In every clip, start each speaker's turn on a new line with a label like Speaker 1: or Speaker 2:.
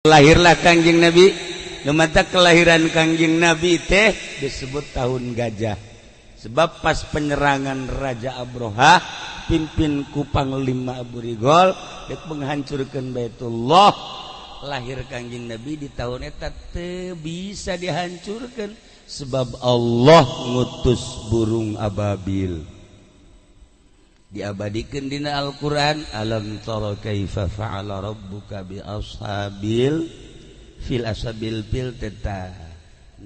Speaker 1: Lahirlah Kangjeng Nabi. Mata kelahiran Kangjeng Nabi teh disebut tahun gajah. Sebab pas penyerangan Raja Abroha pimpin ku Panglima Abu Rigol dek menghancurkan Baitullah, lahir Kangjeng Nabi di tahun eta teu bisa dihancurkan sebab Allah ngutus burung ababil. Diabadikan dina Al-Qur'an, alam tara kaifa fa'ala rabbuka bi ashabil fil ashabil fil teta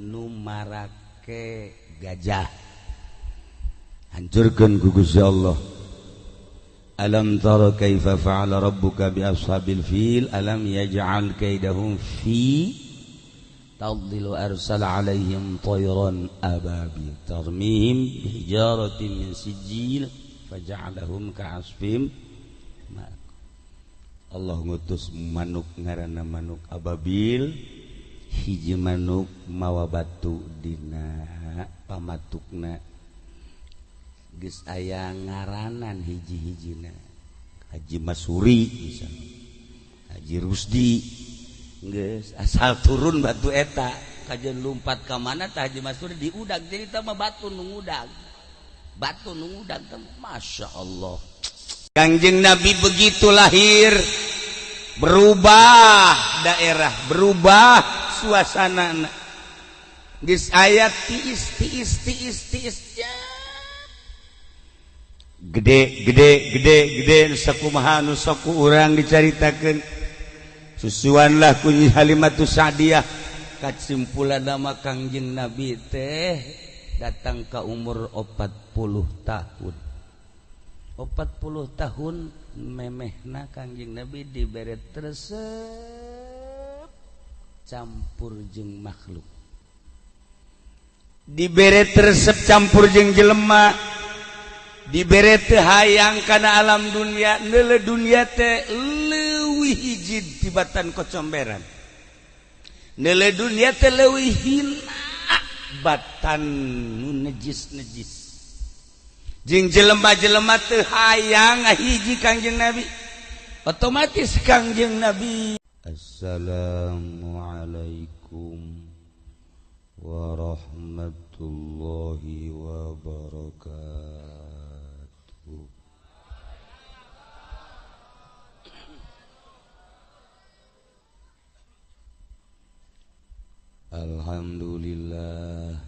Speaker 1: nu marake gajah. Hancurkeun ku Gusti Allah. Alam tara kaifa fa'ala rabbuka bi ashabil fil alam yaj'al kaidahum fi tadlilu arsala alaihim tayran ababil tarmihim bihijaratin min sijil faja'alahum ka'asfim. Allah ngutus manuk ngaranna manuk ababil, hiji manuk mawa batu dina pamatukna, geus aya ngaranan hiji-hijina, Haji Masuri misalnya, Haji Rusdi, geus asal turun batu eta kajen lumpat ka mana tah Haji Masuri diudag, jadi tah mah batu nu ngudag. Batu nunggu datang, masya Allah. Kangjeng Nabi begitu lahir, berubah daerah, berubah suasana. Geus aya tiis tiis tiis tiis, ya. Gede gede gede gede sakumaha nu sok ku urang dicaritakeun. Susuanlah ku Nyi Halimatus Sa'diyah. Kasimpulan nama Kangjeng Nabi teh datang ke umur 40 tahun. 40 tahun memehna Kangjeng Nabi dibere resep campur jeung makhluk. Dibere resep campur jeung jelema. Dibere teu hayang kana alam dunia, neuleuh dunia teh leuwih hiji tibatan kocomberan. Neuleuh dunia teh leuwih hina batan nu nejis-nejis. Jeung jelema-jelema teu hayang ngahiji Kangjeng Nabi. Otomatis Kangjeng Nabi. Assalamualaikum warahmatullahi wabarakatuh. Alhamdulillah,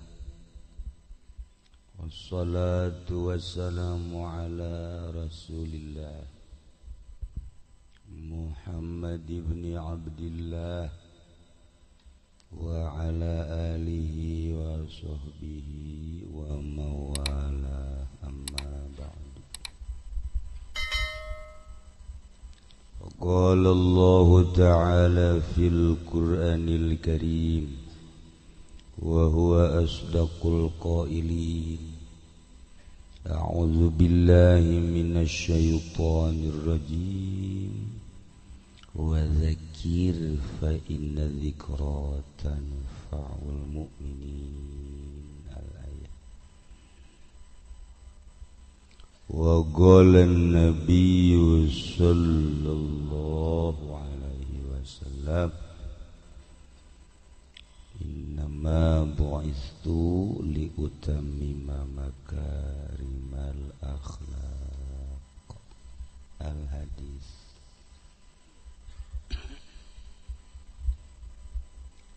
Speaker 1: wassalatu wassalamu ala rasulillah Muhammad ibn Abdillah wa ala alihi wa sahbihi wa mawala, amma ba'du. Qala Allah ta'ala fil Qur'anil Karim wa huwa asdaqul qailin. A'udzu billahi minasy syaithanir rajim. Wa dzakir fa inna dzikra tanfa'ul mu'minin. Al-ayat. Wa qala an-nabiyyu sallallahu alaihi wasallam, innama bu'istu liutammima makarimal akhlaq. Al-hadis.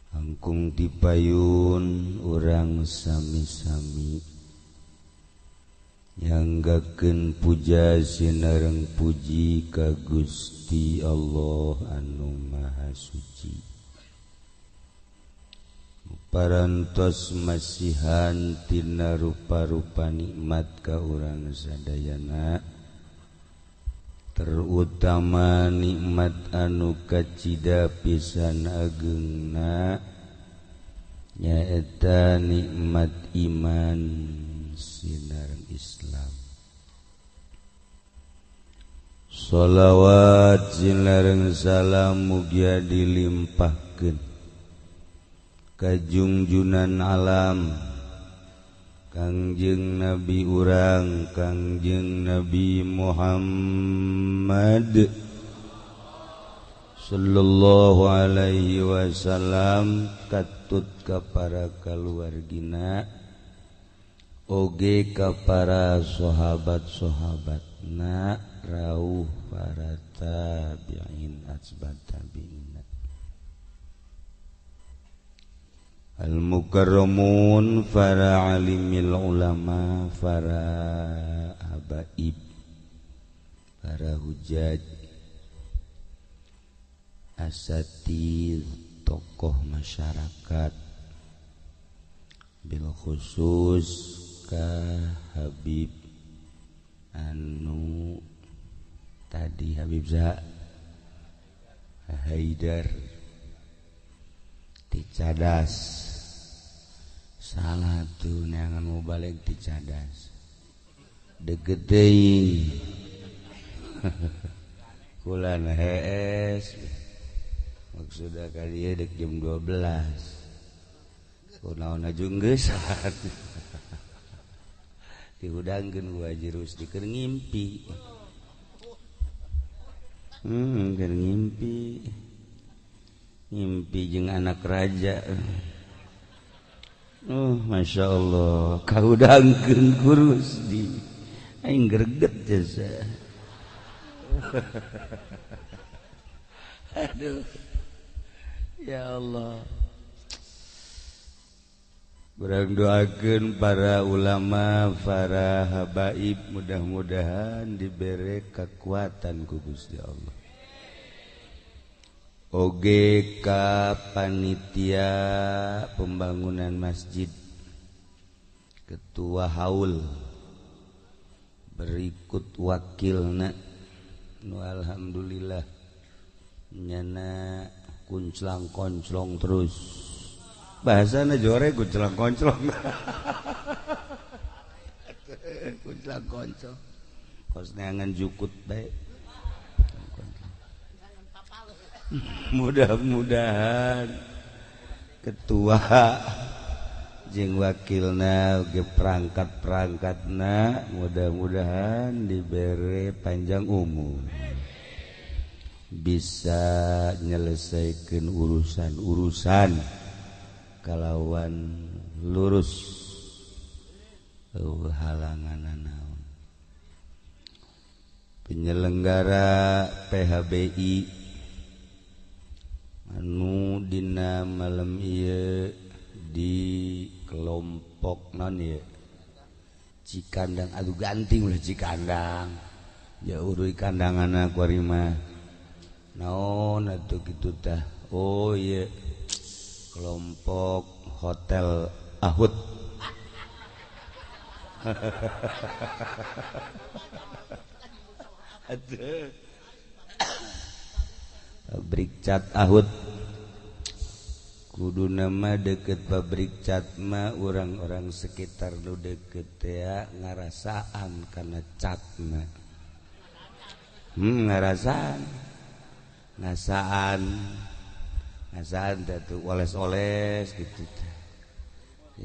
Speaker 1: Angkung dipayun urang sami-sami nyanggakeun puja sinareng puji ka Gusti Allah anu Maha Suci. Parantos masihan tina rupa-rupa nikmat ka urang sadayana, terutama nikmat anu kacida pisan ageungna nyaeta nikmat iman sinareng Islam. Sholawat sinareng salam mugia dilimpahkeun kajungjunan alam Kangjeng Nabi urang Kangjeng Nabi Muhammad Sallallahu alaihi wasallam katut ka para kaluargina oge ka para sahabat-sahabatna rauh para tabi'in asbat tabi'in al-mukarramun para alimil ulama para habaib para hujaj asatid tokoh masyarakat bil khusus ka Habib anu tadi Habib Zah Haidar ti Cadas salah tuh neangan mau balik ti Cadas deket deui kula hees maksudna ka dieu dek jam 12 kunaon aju geus dihudangkeun ku Haji Rusdi keur ngimpi keur ngimpi ngimpi jeung anak raja. Masya Allah kahudangkeun ku Rusdi aing greget jasa. Aduh ya Allah, urang doakeun para ulama, para habaib mudah-mudahan dibere kekuatan ku Gusti Allah. Oge ka panitia pembangunan masjid, ketua haul berikut wakilna nu alhamdulillah nyana kunclang konclong terus bahasana jore kunclang konclong kunclang konclong kos neangan jukut bae. Mudah-mudahan ketua jeung wakilna ge perangkat-perangkatna mudah-mudahan dibere panjang umur bisa nyelesaikan urusan-urusan kalawan lurus halangan naon. Penyelenggara PHBI anu dina malam ieu di kelompok non ieu Cikandang, aduh ganting ulah Cikandang jauh deui kandanganna ku ari mah naon atuh kitu tah. Oh ieu kelompok Hotel Ahud. Aduh pabrik cat Ahud kudu nama deket pabrik cat mah orang-orang sekitar nu deket teh ngarasaan kana cat mah ngarasaan ngasaan ngasaan teh tuh oles-oles gitu teh.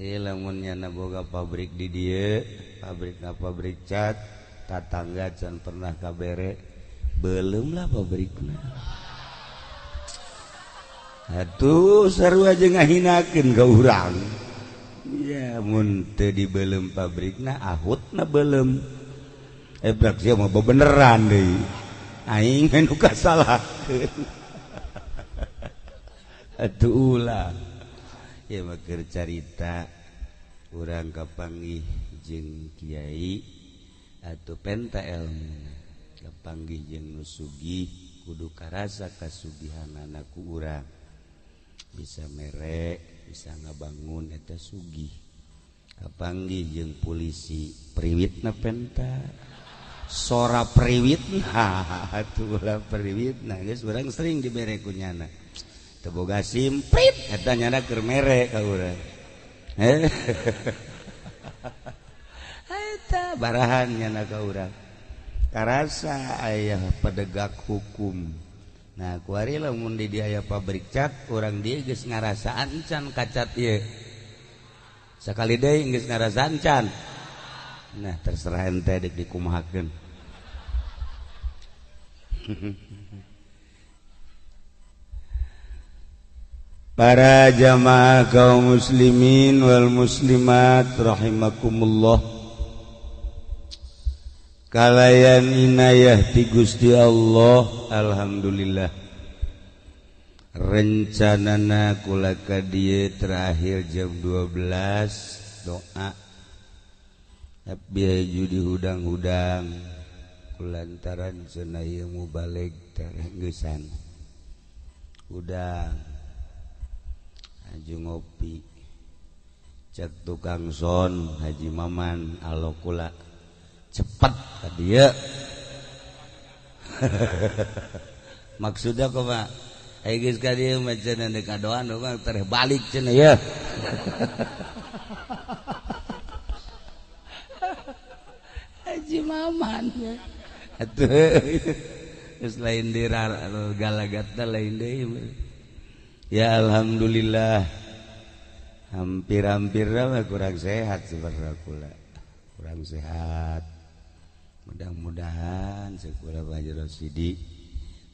Speaker 1: Ieu lamun nyana boga pabrik di dieu, pabrikna pabrik cat, tatangga can pernah kabere, beuleum lah pabrikna. Atuh sarua jeung ngahinakeun ka urang. Ya mun teu dibeuleum pabrikna ahutna beuleum. Brak sia mah bebeneran deui. Aing nu kasalahkeun. Atuh ulah. Ya mah keur carita urang kapanggih jeung kiai atuh penta elmuna. Kapanggih jeung nu sugih kudu karasa kasugihanana ku urang. Bisa merek, bisa ngabangun eta sugih. Kapanggih jeung polisi priwitna penta. Sora priwitna atuh ulah priwitna geus urang sering dibere ku nyana. Teu boga SIM prit eta nyana keur mere ka urang. Eta barahan nyana ka urang. Karasa aya pedegak hukum. Nah kuari lamun di dieu aya pabrik cat urang dieu geus ngarasaan can kacat ieu. Sakali deui geus ngarasaan can. Nah terserah ente dek dikumahakeun. Para jamaah kaum muslimin wal muslimat rahimakumullah. Kalayan inayah ti Gusti Allah, alhamdulillah. Rencanana kula ka dieu terakhir jam 12 doa. Tapi haju dihudang-hudang kulantaran cenah ieu mubalig terenggesan. Hudang Haji ngopi cek tukang son Haji Maman alokula cepet ka dieu. Maksudnya kumaha? Ai geus ka dieu mah cenah deuk kadoan mah tereh balik cenah ya. Haji Maman ya. Atuh geus lain deui galagatna lain deui. Ya alhamdulillah, hampir-hampir lah kurang sehat sebenarnya kula, kurang sehat. Mudah-mudahan sekula Haji Rosidi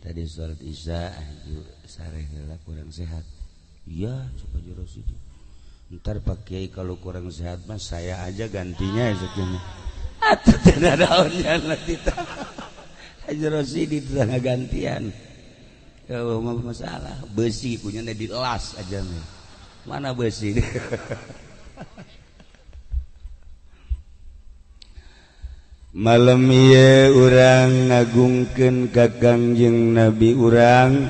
Speaker 1: tadi sholat isya aju sareh heula kurang sehat. Iya, cek Haji Rosidi. Ntar Pak Kiai kalau kurang sehat mah saya aja gantinya esoknya. Atuh teu nadaonnya nanti tah. Haji Rosidi teu gantian. Ya masalah besi punya dilas aja nih. Mana besi? Malam ieu urang ngagungkeun ka Kangjeng Nabi urang,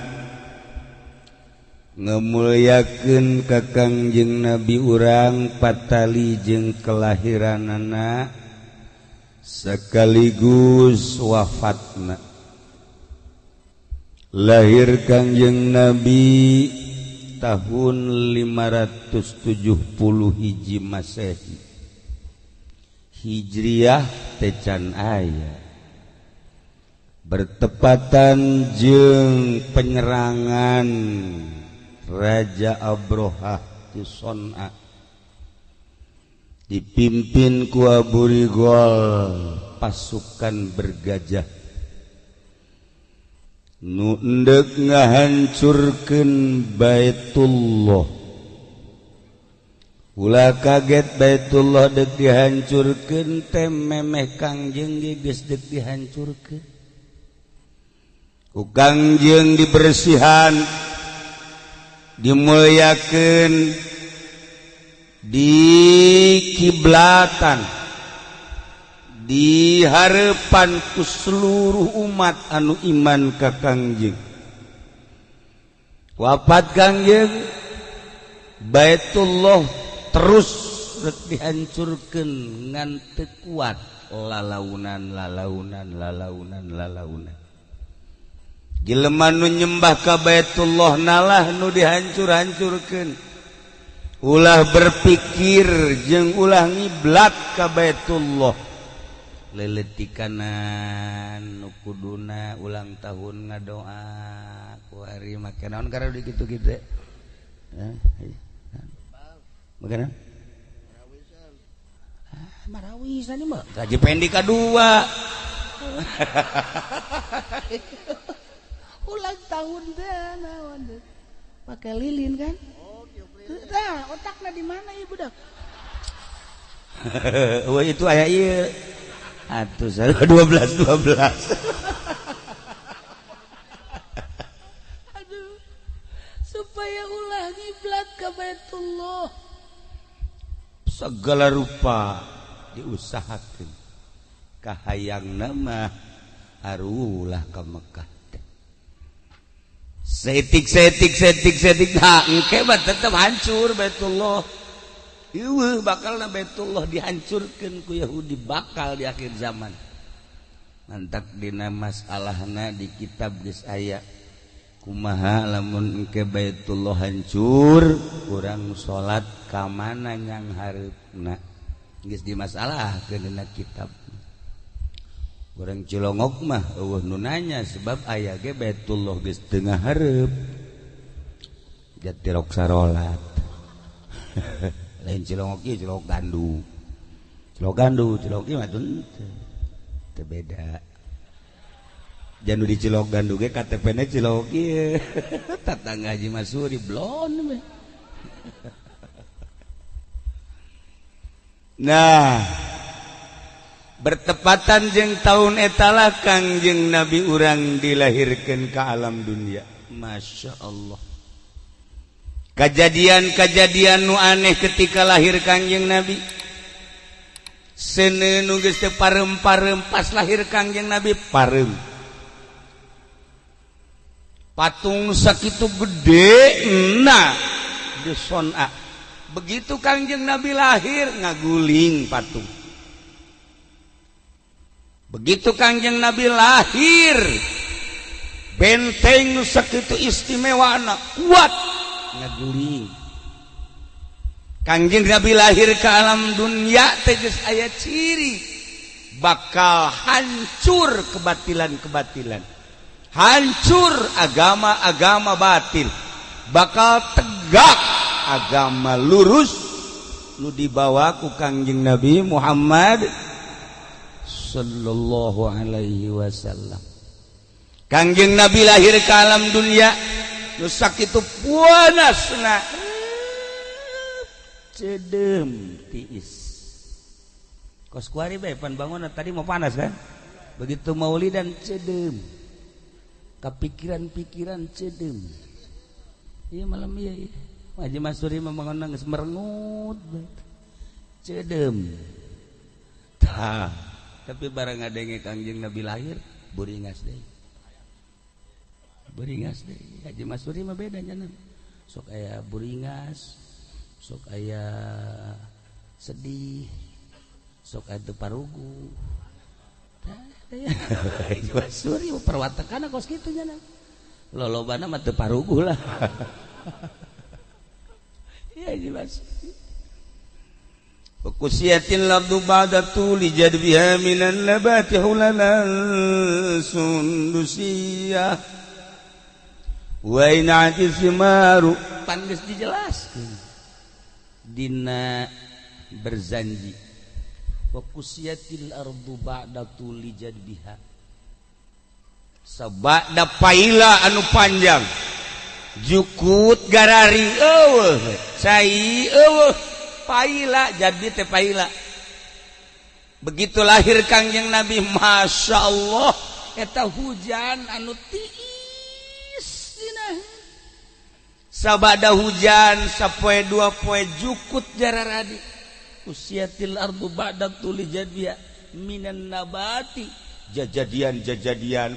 Speaker 1: ngemulyakeun ka Kangjeng Nabi urang patali jeung kelahiranana sekaligus wafatna. Lahir Kangjeng Nabi tahun 570 hiji Masehi. Hijriah tecan aya. Bertepatan jeung penyerangan Raja Abrohah di Son'a. Dipimpin ku Abu Rigol pasukan bergajah. Nu endek ngahancurkeun Baitullah. Ulah kaget Baitullah dek dihancurkeun teh memeh Kangjeng ge geus dek dihancurkeun. Ku Kangjeng dibersihan, dimulyakeun, dikiblatan, di harapan ku seluruh umat anu iman ka Kangjeng. Wafat Kangjeng, Baitullah terus rek dihancurkeun ngan teu kuat lalaunan lalaunan lalaunan lalaunan. Jelema nu nyembah ka Baitullah nalah nu dihancur-hancurkeun. Ulah berpikir jeung ulah ngiblat ka Baitullah. Leletikanan nu kuduna ulang tahun ngadoa ku hari make naon karena di kitu-kitu. Hah? Makanan? Ah, marawisan ieu mah. Gaji pendi kadua. Ulang tahun teh naon teh? Pakai lilin kan? Oh, tah, otakna di mana ieu budak? Wah, itu aya ieu. Atuh 12 12. Aduh, supaya ulah ngiblat ka Baitullah. Segala rupa diusahakeun. Kahayangna mah arulah ka Mekah teh. Setik setik setik setik nah engke mah tetep hancur Baitullah. Ieu bakalna Baitullah dihancurkeun ku Yahudi bakal di akhir zaman. Mantak dina masalahna di kitab geus aya. Kumaha lamun engke Baitullah hancur, urang salat ka mana nyang hareupna? Geus dimasalahkeun dina kitab. Urang Cilongok mah eueuh nu nanya sebab aya ge Baitullah geus teu ngahareup. Jatirok sarolat. Lain Cilongok ieu Cilongok Gandu. Cilongok Gandu, Cilongok ieu mah teu beda. Janu di Cilok Gandu ge KTP-na Cilok ieu. Tatangga Haji Masuri blon we. Nah, bertepatan jeung tahun etalah Kangjeng Nabi urang dilahirkeun ka alam dunia. Masya Allah. Kejadian-kejadian nu aneh ketika lahir Kangjeng Nabi. Seuneu nu geus teu parem-parem pas lahir Kangjeng Nabi parem. Patung sakitu gede nah di sona. Begitu Kangjeng Nabi lahir ngaguling patung. Begitu Kangjeng Nabi lahir benteng nu sakitu istimewana kuat ngaguling. Kangjeng Nabi lahir ke alam dunia teh geus aya ciri bakal hancur kebatilan-kebatilan, hancur agama-agama batil, bakal tegak agama lurus nu dibawa ku Kangjeng Nabi Muhammad sallallahu alaihi wasallam. Kangjeng Nabi lahir ke alam dunia nu sakitu panasna cedem tiis. Kos kuari bae pan bangun tadi mau panas kan? Begitu maulidan cedem. Kepikiran-pikiran cedem. Iya malam iya. Iya. Haji Masuri membangun geus merengut. Cedem. Tah, tapi barang ngadenge Kangjeng Nabi lahir buringas deui. Buringas deui. Haji Masuri mah beda nya. Sok aya buringas, sok aya sedih, sok aya teu parugu. Haji Masuri perwatakana kos kitu nya. Lolobana mah teu parugu lah. Ya Haji Masuri. Wakusiyatil ardu ba'da tuli jadbiha minan nabati hulalan sundusiyah wa in'ati simaru. Pan geus dijelaskeun dina berzanji. Wakusiyatil ardu ba'da tuli jadbiha, sabada paila anu panjang jukut garari eueuh cai eueuh paila jadi teh paila. Begitu lahir Kangjeng Nabi, Masya Allah, eta hujan anu tiis dina. Sabada hujan sapoe dua poe jukut jararadi. Usiatil ardu ba'da tuli jadiya minan nabati. Jajadian-jajadian.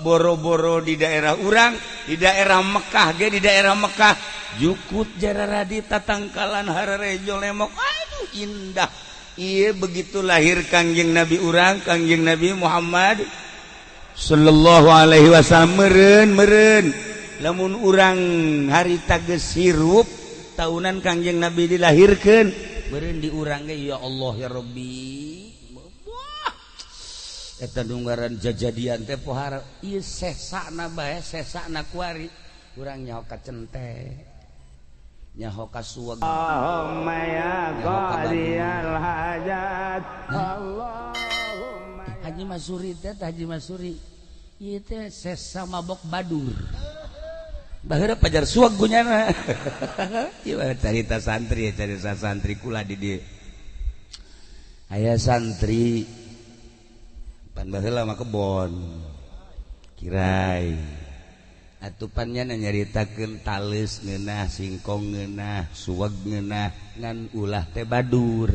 Speaker 1: Boro-boro di daerah urang, di daerah Mekah ge, di daerah Mekah jukut jararadi tatangkalan hararejo lemok. Aduh indah. Iya begitu lahir Kangjeng Nabi urang, Kangjeng Nabi Muhammad sallallahu alaihi wasallam meureun. Lamun urang harita geus hirup tahunan Kangjeng Nabi dilahirkeun, meureun di urang ge ya Allah ya Rabbi. Wah. Eta nunggaran jajadian teh pohara ieu sesana bae, sesana kuari. Urang nyaho ka cente, nyaho ka suweg,
Speaker 2: Allahumma ya qadiyal hajat. Allahumma
Speaker 1: Haji Masuri teh, Haji Masuri ieu teh sesa mabok badur. Baheula pajar suweg gunyana. Ieu carita santri, carita santri kula di dieu. Aya santri pan baheula mah kebon kirai. Atupannya nyaritakeun tales ngeunah, singkong ngeunah, suweg ngeunah, ngan ulah teh badur.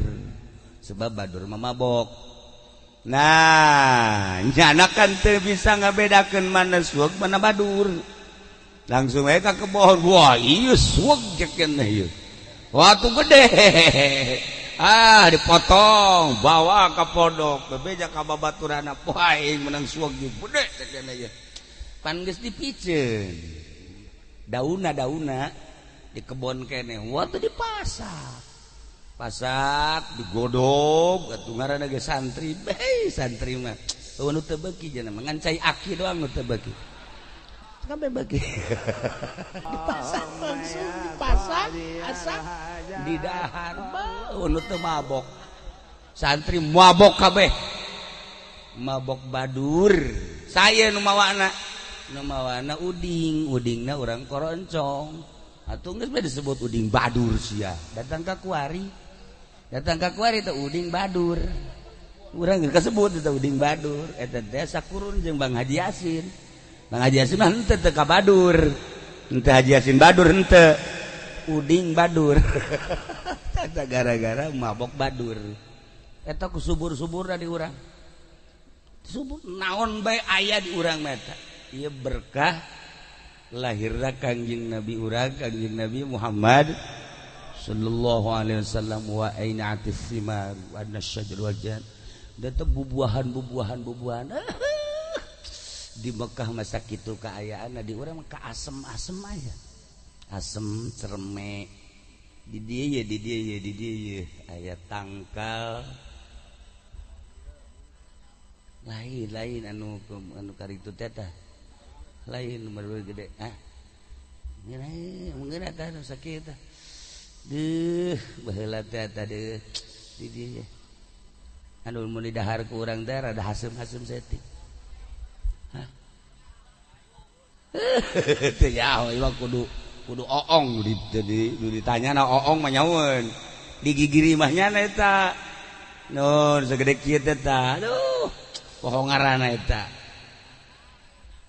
Speaker 1: Sebab badur mah mabok. Nah, nyana kan teu bisa ngabedakeun mana suweg mana badur. Langsung aja ka kebon. Wah, ieu suweg cekeun ieu. Wah, tuh gede. Ah, dipotong, bawa ka pondok, bebeja ka babaturana. Wah, aing menang suweg gede cekeun ieu. Pan geus dipiceun. Dauna-dauna di kebon keneh. Wah, tuh dipasak. Pasak digodog atuh ngaranna ge santri. Beh, santri mah. Eueuh nu teu beuki cenah mah ngan cai aki doang nu teu beuki. Kabeh beuki. Dipasak langsung dipasak, asak di dahar. Beuh nu teu mabok. Santri mabok kabeh. Mabok badur. Saya nu mawana. Nu mawana uding, udingna urang koroncong. Atuh geus bae disebut uding badur sia. Datang ka kuari. Datang ka kuari teh uding badur. Urang geus kasebut eta uding badur. Eta teh sakurun jeung Bang Haji Yasin. Bang Haji Yasin mah henteu teu ka badur. Henteu Haji Yasin badur henteu. Uding badur. Eta gara-gara mabok badur. Eta ku subur-suburna di urang. Subur naon bae aya di urang mah eta. Ieu berkah lahirna Kangjeng Nabi urang, Kangjeng Nabi Muhammad sallallahu alaihi wasallam wa ainatis simar wa nasyajar wal jan. Da teh bubuahan-bubuahan bubuahan. Di Mekah masa kitu kaayaan di urang mah ka asem-asem aya. Asem cerme. Di dieu ye, di dieu ye, di dieu ye aya tangkal. Lain-lain anu anu karitu teh tah. Lain nomor gede. Ah. Ngeunah, ngeunah tah nu sakieu tah. Deuh, baheula teh eta deuh. Di dieu. Anu mun didahar ku urang teh rada hasem-hasem saeutik. Hah? Teu nyaho ieu mah kudu kudu oong di ditanyana oong mah nyahoeun. Digigiri mah nyana eta. Nun sagede kieu teh tah. Aduh, poho ngaranna eta.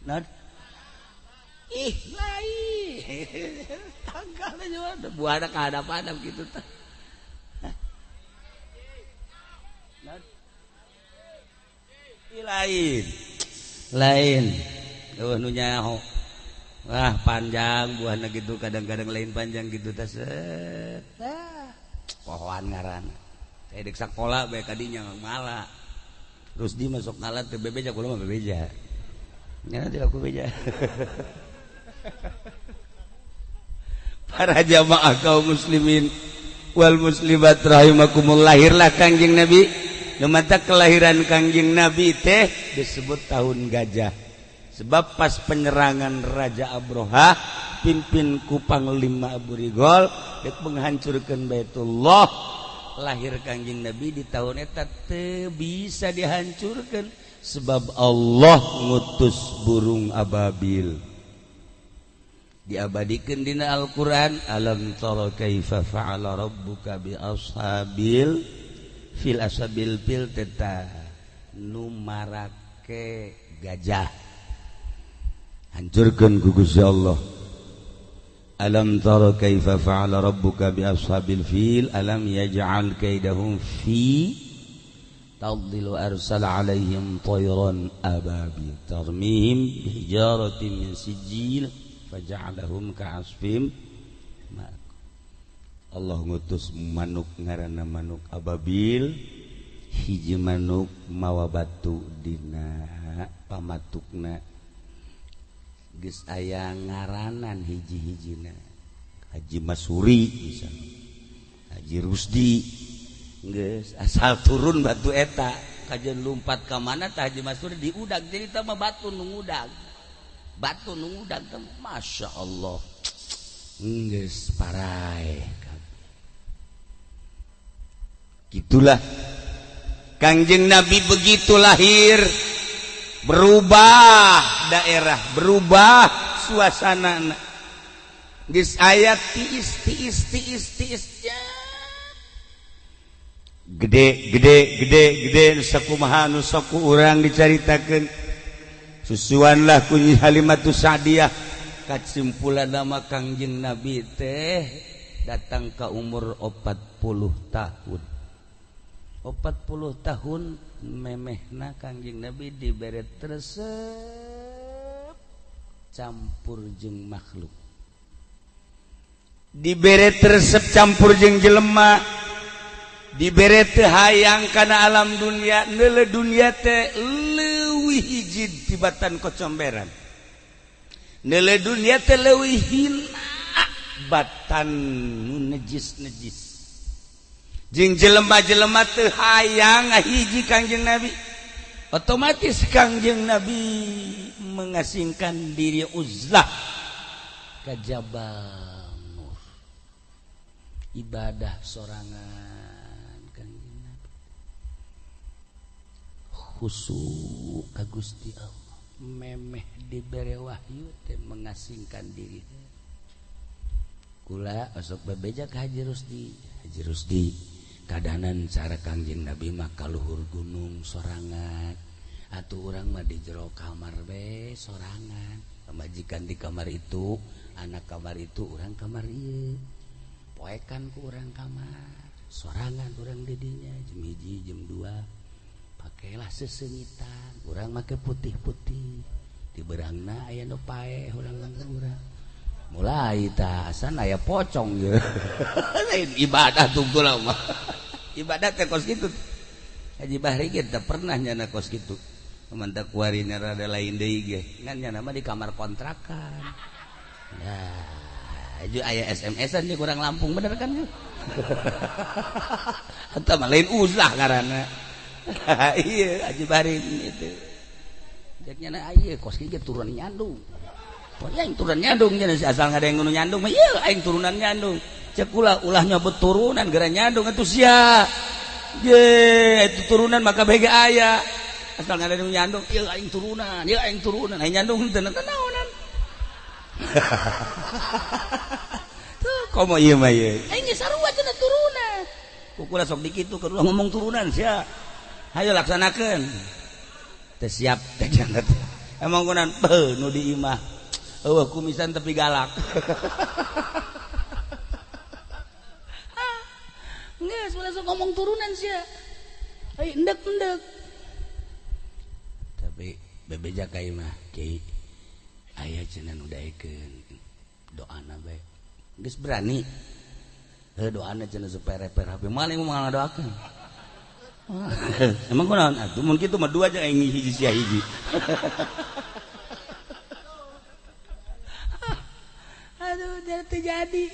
Speaker 1: Naon? Ih, lain. Tanggal aja buahna ka hadap-hadap kitu tah. Naon? Ih, lain. Lain. Eueuh nu nyaho. Wah, panjang buahna gitu kadang-kadang lain panjang gitu tah set. Tah, pohoan ngaranna. Saya dek sakola bae kadinya mala. Rusdi masuk ngalat teu bebeja kula mah bebeja. Nya teu aku beja. Para jamaah kaum muslimin wal muslimat rahimakumullah, lahirlah Kangjeng Nabi. Nu mata kelahiran Kangjeng Nabi teh disebut tahun gajah. Sebab pas penyerangan Raja Abroha pimpin ku Panglima Abu Rigol dek menghancurkan Baitullah, lahir Kangjeng Nabi di tahun eta teu bisa dihancurkan sebab Allah ngutus burung ababil. Diabadikeun dina Al-Qur'an, alam tara kaifa fa'ala rabbuka bi ashabil fil ashabil fil teta nu marake gajah. Hancurkeun ku Gusti Allah. Alam tara kaifa fa'ala rabbuka bi ashabil fil alam yaj'al kaidahum fi tadlil arsala 'alaihim tayran ababil tarmihim bihijaratin min sijil faja'alahum ka'asfim ma'kul. Allah ngutus manuk ngaranna manuk ababil, hiji manuk mawa batu dina pamatukna. Geus aya ngaranan hiji-hijina. Haji Masuri misalnya, Haji Rusdi, geus asal turun batu eta kajeun lumpat ka mana tah Haji Masuri diudag jadi tah mah batu nu ngudag. Batu nu ngudag teh Masya Allah. Geus paraeh. Gitulah Kangjeng Nabi begitu lahir berubah daerah, berubah suasana. Geus aya tiis tiis tiis tiis ya. Gede gede gede gede nu sakumaha nu saku urang dicaritakeun. Susuanlah ku Nyi Halimatus Sa'diyah. Kasimpulan nama Kangjeng Nabi teh datang ke umur 40 tahun. 40 tahun memehna Kangjeng Nabi dibere resep campur jeung makhluk. Dibere resep campur jeung jelema. Dibere teu hayang kana alam dunia, neuleuh dunia teh leuwih hiji tibatan kocomberan. Neuleuh dunia teh leuwih hina batan nu nejis-nejis. Jeung jelema-jelema teu hayang ngahiji Kangjeng Nabi. Otomatis Kangjeng Nabi mengasingkan diri uzlah ka Jabal Nur. Ibadah sorangan Kangjeng Nabi. Khusyuk ka Gusti Allah. Memeh dibere wahyu teh mengasingkan diri. Kula osok bebeja ka Haji Rusdi. Haji Rusdi kadanan cara Kangjeng Nabi mah ka luhur gunung sorangan. Atuh urang mah di jero kamar be sorangan. Pamajikan di kamar itu, anak kamar itu, urang kamar ieu. Poekan ku urang kamar, sorangan urang didinya jam 1, jam 2. Pakailah sesengitan, urang make putih-putih. Di berangna aya nu paeh urang urang. Mulai tah asan aya pocong ye. Lain ibadah tunggu lama. Ibadah teh kos kitu. Haji Bahri ge teu pernah nyana kos kitu. Mantap kuarina rada lain deui ge. Ngan nyana mah di kamar kontrakan. Nah, aju aya SMS-an ye kurang Lampung bener kan ye. Eta mah lain uzlah ngaranna. Iya, Haji Bahri itu. Cek nyana aya kos kieu turun nyandung. Pokoknya aing turunan nyandung nya asal ngadeng nu nyandung mah ieu aing turunan nyandung. Cek ulah ulah nyebut turunan gara nyandung atuh sia. Ye, itu turunan maka bege aya. Asal ngadeng nu nyandung ieu aing turunan, ieu aing turunan. Aing nyandung teu naonan. Tuh komo ieu mah ieu. Aing geus sarua cenah turunan. Kukula sok dikitu keur ulah ngomong turunan sia. Hayo laksanakeun. Teu siap teh jangan. Emang kunan beuh nu di imah. Eueuh kumisan tapi galak. Geus ulah sok ngomong turunan sia. Ai endek-endek. Tapi bebeja ka ieu mah, Kiai. Aya cenah nu daekeun. Doana bae. Geus berani. Heuh doana cenah supaya reper HP. Moal mah ngadoakeun. Emang kunaon atuh mun kitu mah dua aja aing hiji sia hiji.
Speaker 3: Aduh, jadi terjadi.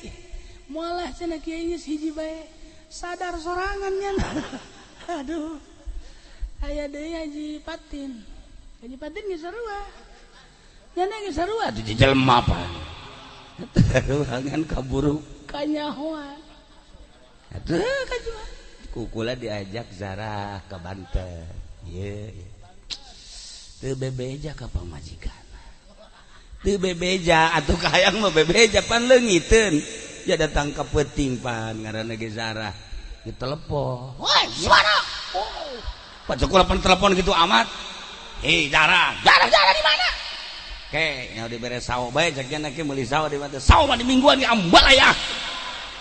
Speaker 3: Moal cenah kiai geus hiji bae. Sadar sorangan nya. Aduh. Aya deui Haji Patin. Haji Patin geus sarua. Nya geus sarua
Speaker 1: atuh jelema apa. Ruangan kaburu
Speaker 3: kanyahoan.
Speaker 1: Atuh kajua. Kukula diajak Zarah ke Banten. Ieu. Teu bebeja ka pamajikan. Teu bebeja atuh kahayang mah bebeja pan leungiteun. Ya datang ka peuting pan ngaranna ge Zarah. Ditelepon.
Speaker 3: Woi, suara. Oh.
Speaker 1: Pak Cukula pan telepon gitu amat. Hei Zarah, Zarah Zarah di mana? Ke, nya dibere sawo bae cek nya ke meuli sawo di mana? Sawo mah di mingguan ge ambal aya.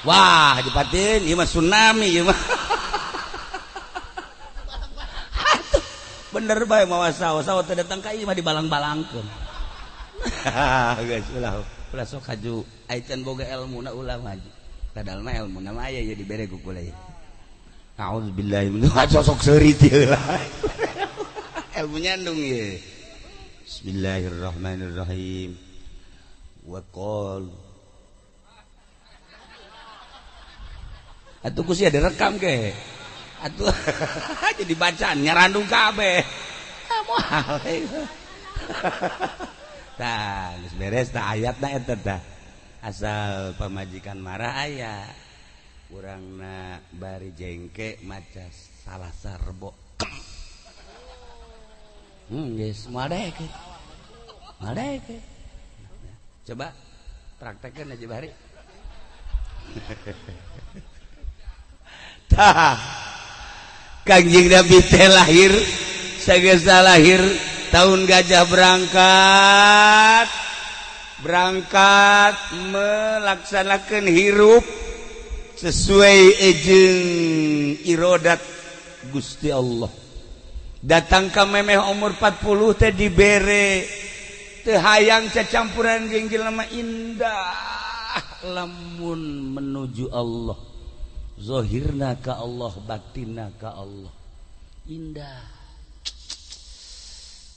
Speaker 1: Wah, Haji Patin, ieu mah tsunami ieu mah. Bener bae mawa sawo, sawo teh datang ka ieu mah dibalang-balangkeun. Geus ulah, ulah sok haju ai can boga elmuna ulah mah haji. Padahal mah elmuna mah aya ieu dibere ku kula ieu. Auzubillahi min sok seuri teu lah. Ilmu nyandung ieu. Bismillahirrahmanirrahim. Wa qal atuh ku sia direkam ke. Atuh jadi bacaan nyarandung kabeh. Ah moal. Tah geus beres tah ayatna eta tah. Asal pamajikan marah aya. Urangna bari jengke maca salah sarbo. Geus moal daekeun. Moal daekeun. Coba praktekkeun aja bari. Tah Kangjeng Nabi teh lahir sagesa lahir tahun gajah berangkat berangkat melaksanakan hirup sesuai jeung irodat Gusti Allah. Datang ka memeh umur 40 teh dibere teu hayang cacampuran jeung jelema indah lamun menuju Allah. Zahirna ka Allah, batinna ka Allah. Indah.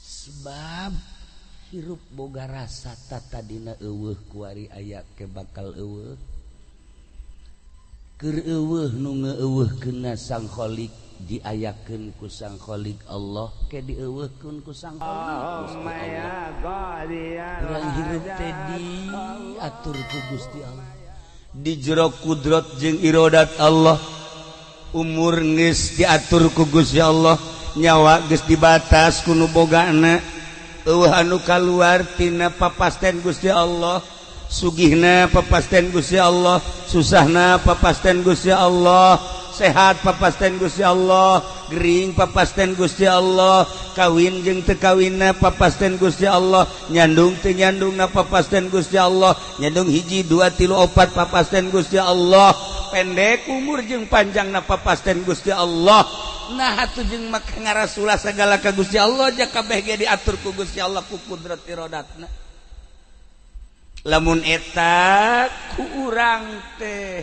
Speaker 1: Sebab hirup boga rasa tatadina eueuh kuari aya ke bakal eueuh. Keur eueuh nu ngeueuhkeunna Sang Khalik diayakeun ku Sang Khalik Allah ke dieueuhkeun ku Sang Khalik Gusti Allah. Urang hirup teh diatur ku Gusti Allah. Di jero kudrat jeung irodat Allah. Umur geus diatur ku Gusti Allah. Nyawa geus dibatas ku nu bogana, eueuh anu kaluar tina papasten Gusti Allah. Sugihna papasten Gusti Allah, susahna papasten Gusti Allah, sehat papasten Gusti Allah, gering papasten Gusti Allah, kawin jeung teu kawinna papasten Gusti Allah, nyandung teu nyandungna papasten Gusti Allah, nyandung hiji dua tilu opat papasten Gusti Allah, pendek umur jeung panjangna papasten Gusti Allah. Nah atuh jeung maka ngarasulah sagala ka Gusti Allah, ja kabeh ge diatur ku Gusti Allah ku kudrat iradatna. Lamun eta ku urang teh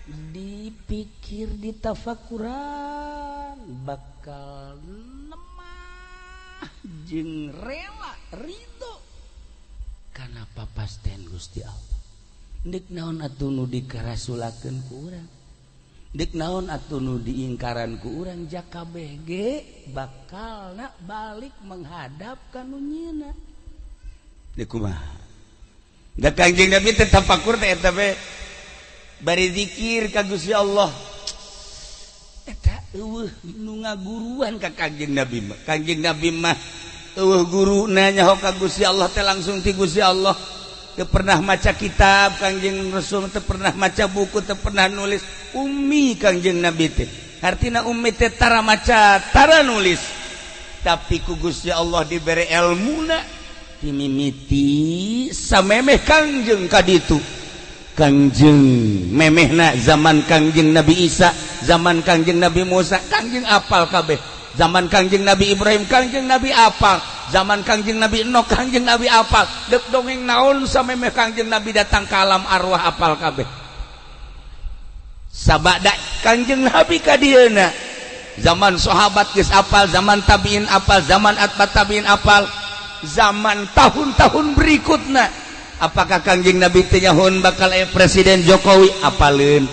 Speaker 1: dipikir ditafakuran bakal lemah jeung rela ridho kana papasten Gusti Allah. Deuk naon atuh nu dikarasulakeun ku urang, deuk naon atuh nu diingkaran ku urang, ja kabeh ge bakalna balik menghadap ka nu nyieunna. Deuk kumaha? Da Kangjeng Nabi teh tafakur teh eta be bari zikir ka Gusti Allah. Eta eueuh nu ngaguruan ka Kangjeng Nabi mah. Kangjeng Nabi mah eueuh guruna nyaho ka Gusti Allah teh langsung ti Gusti Allah. Teu pernah maca kitab Kangjeng Rasul, teu pernah maca buku, teu pernah nulis. Ummi Kangjeng Nabi teh. Artina ummi teh tara maca, tara nulis. Tapi ku Gusti Allah dibere elmuna dimimiti samemeh Kangjeng kaditu. Kangjeng memehna zaman Kangjeng Nabi Isa, zaman Kangjeng Nabi Musa, Kangjeng apal kabeh. Zaman Kangjeng Nabi Ibrahim, Kangjeng Nabi apal. Zaman Kangjeng Nabi Enoch, Kangjeng Nabi apal. Deuk dongeng naon samemeh Kangjeng Nabi datang ka alam arwah apal kabeh. Sabada Kangjeng Nabi ka dieuna, zaman sahabat geus apal, zaman tabiin apal, zaman atba tabiin apal, zaman tahun-tahun berikutna. Apakah Kangjeng Nabi teh nyahun bakal aya Presiden Jokowi? Apaleun.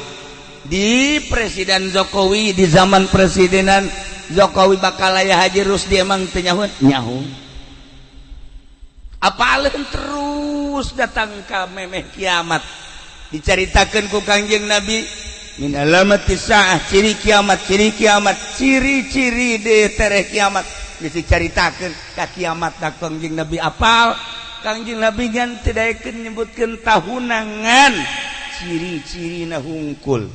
Speaker 1: Di Presiden Jokowi, di zaman presidenan Jokowi bakal aya Haji Rusdi, emang teu nyahun? Nyahun. Apaleun terus datang ka memeh kiamat. Dicaritakeun ku Kangjeng Nabi min alamati saah, ciri kiamat, ciri kiamat, ciri-ciri de tereh kiamat. Geus dicaritakeun ka kiamat da Kangjeng Nabi apal. Kangjeng Nabi ngan teu daekeun nyebutkeun tahunangan, ciri-cirina hungkul.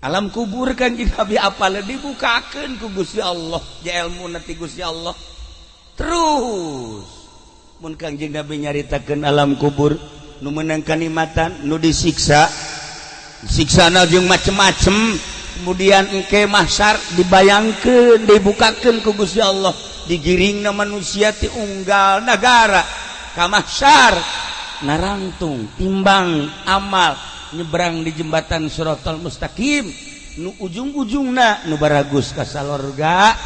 Speaker 1: Alam kubur Kangjeng Nabi apal, dibukakeun ku Gusti Allah, ja elmuna ti Gusti Allah. Terus mun Kangjeng Nabi nyaritakeun alam kubur nu meunang kanikmatan, nu disiksa, siksana jeung macem-macem, kemudian engke mahsyar dibayangkeun, dibukakeun ku Gusti Allah, digiringna manusia ti unggal nagara ka mahsyar, narangtung timbang amal, nyebrang di jembatan Siratal Mustaqim, nu ujung-ujungna nu baragus ka salorga,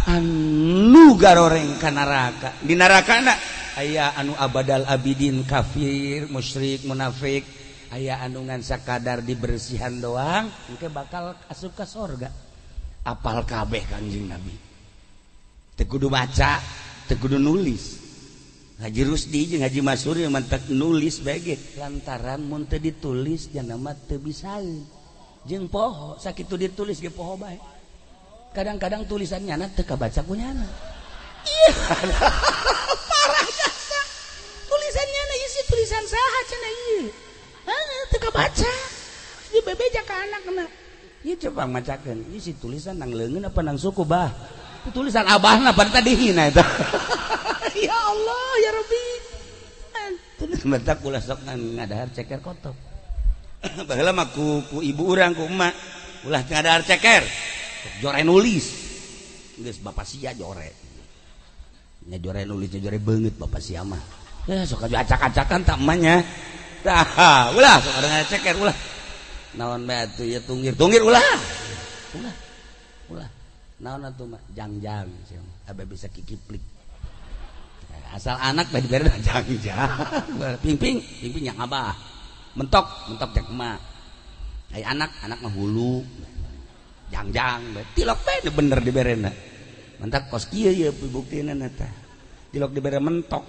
Speaker 1: anu garoreng ka neraka. Di nerakana aya anu abadal abidin, kafir, musyrik, munafik, aya anu ngan sakadar dibersihan doang engke bakal asup ka sorga. Apal kabeh Kangjeng Nabi, teu kudu maca, teu kudu nulis. Haji Rusdi jeung Haji Masuri yang mantak nulis bae ge, lantaran mun teu ditulis jana mah teu bisaeun, jeung poho sakitu ditulis ge poho bae. Kadang-kadang tulisan nyana teu kabaca ku nyana. Iya, parah jasa. Tulisan nyana isi tulisan saha cenah ieu? Heuh, teu kabaca. Ieu bebeja ka anakna. Ieu coba macakeun, ieu si tulisan nang leungeun apa nang suku bah? Tulisan abahna pada tadi hina eta. Ya Allah ya Rabbi. Tulis mentak ulah sok ngadahar ceker kotok. Baheula mah ku ibu urang, ku emak, ulah ngadahar ceker. Jore nulis. Geus bapak sia jore. Nya jore nulis, jore beungeut bapak sia mah. Ya sok acak-acakan tak emaknya. Tah, ulah sok ngadahar ceker ulah. Naon bae atuh ieu tunggir, tunggir ulah. Ulah. Ulah. Naon atuh mah jangjang sia mah. Abe bisa kikiplik. Asal anak bae dibere jangjang. Ping-ping, ping-ping yang abah. Mentok, mentok jak emak. Ai anak, anak mah hulu. Jangjang bae tilok bae bener diberena. Mentak kos kieu ieu buktina eta. Tilok dibere mentok.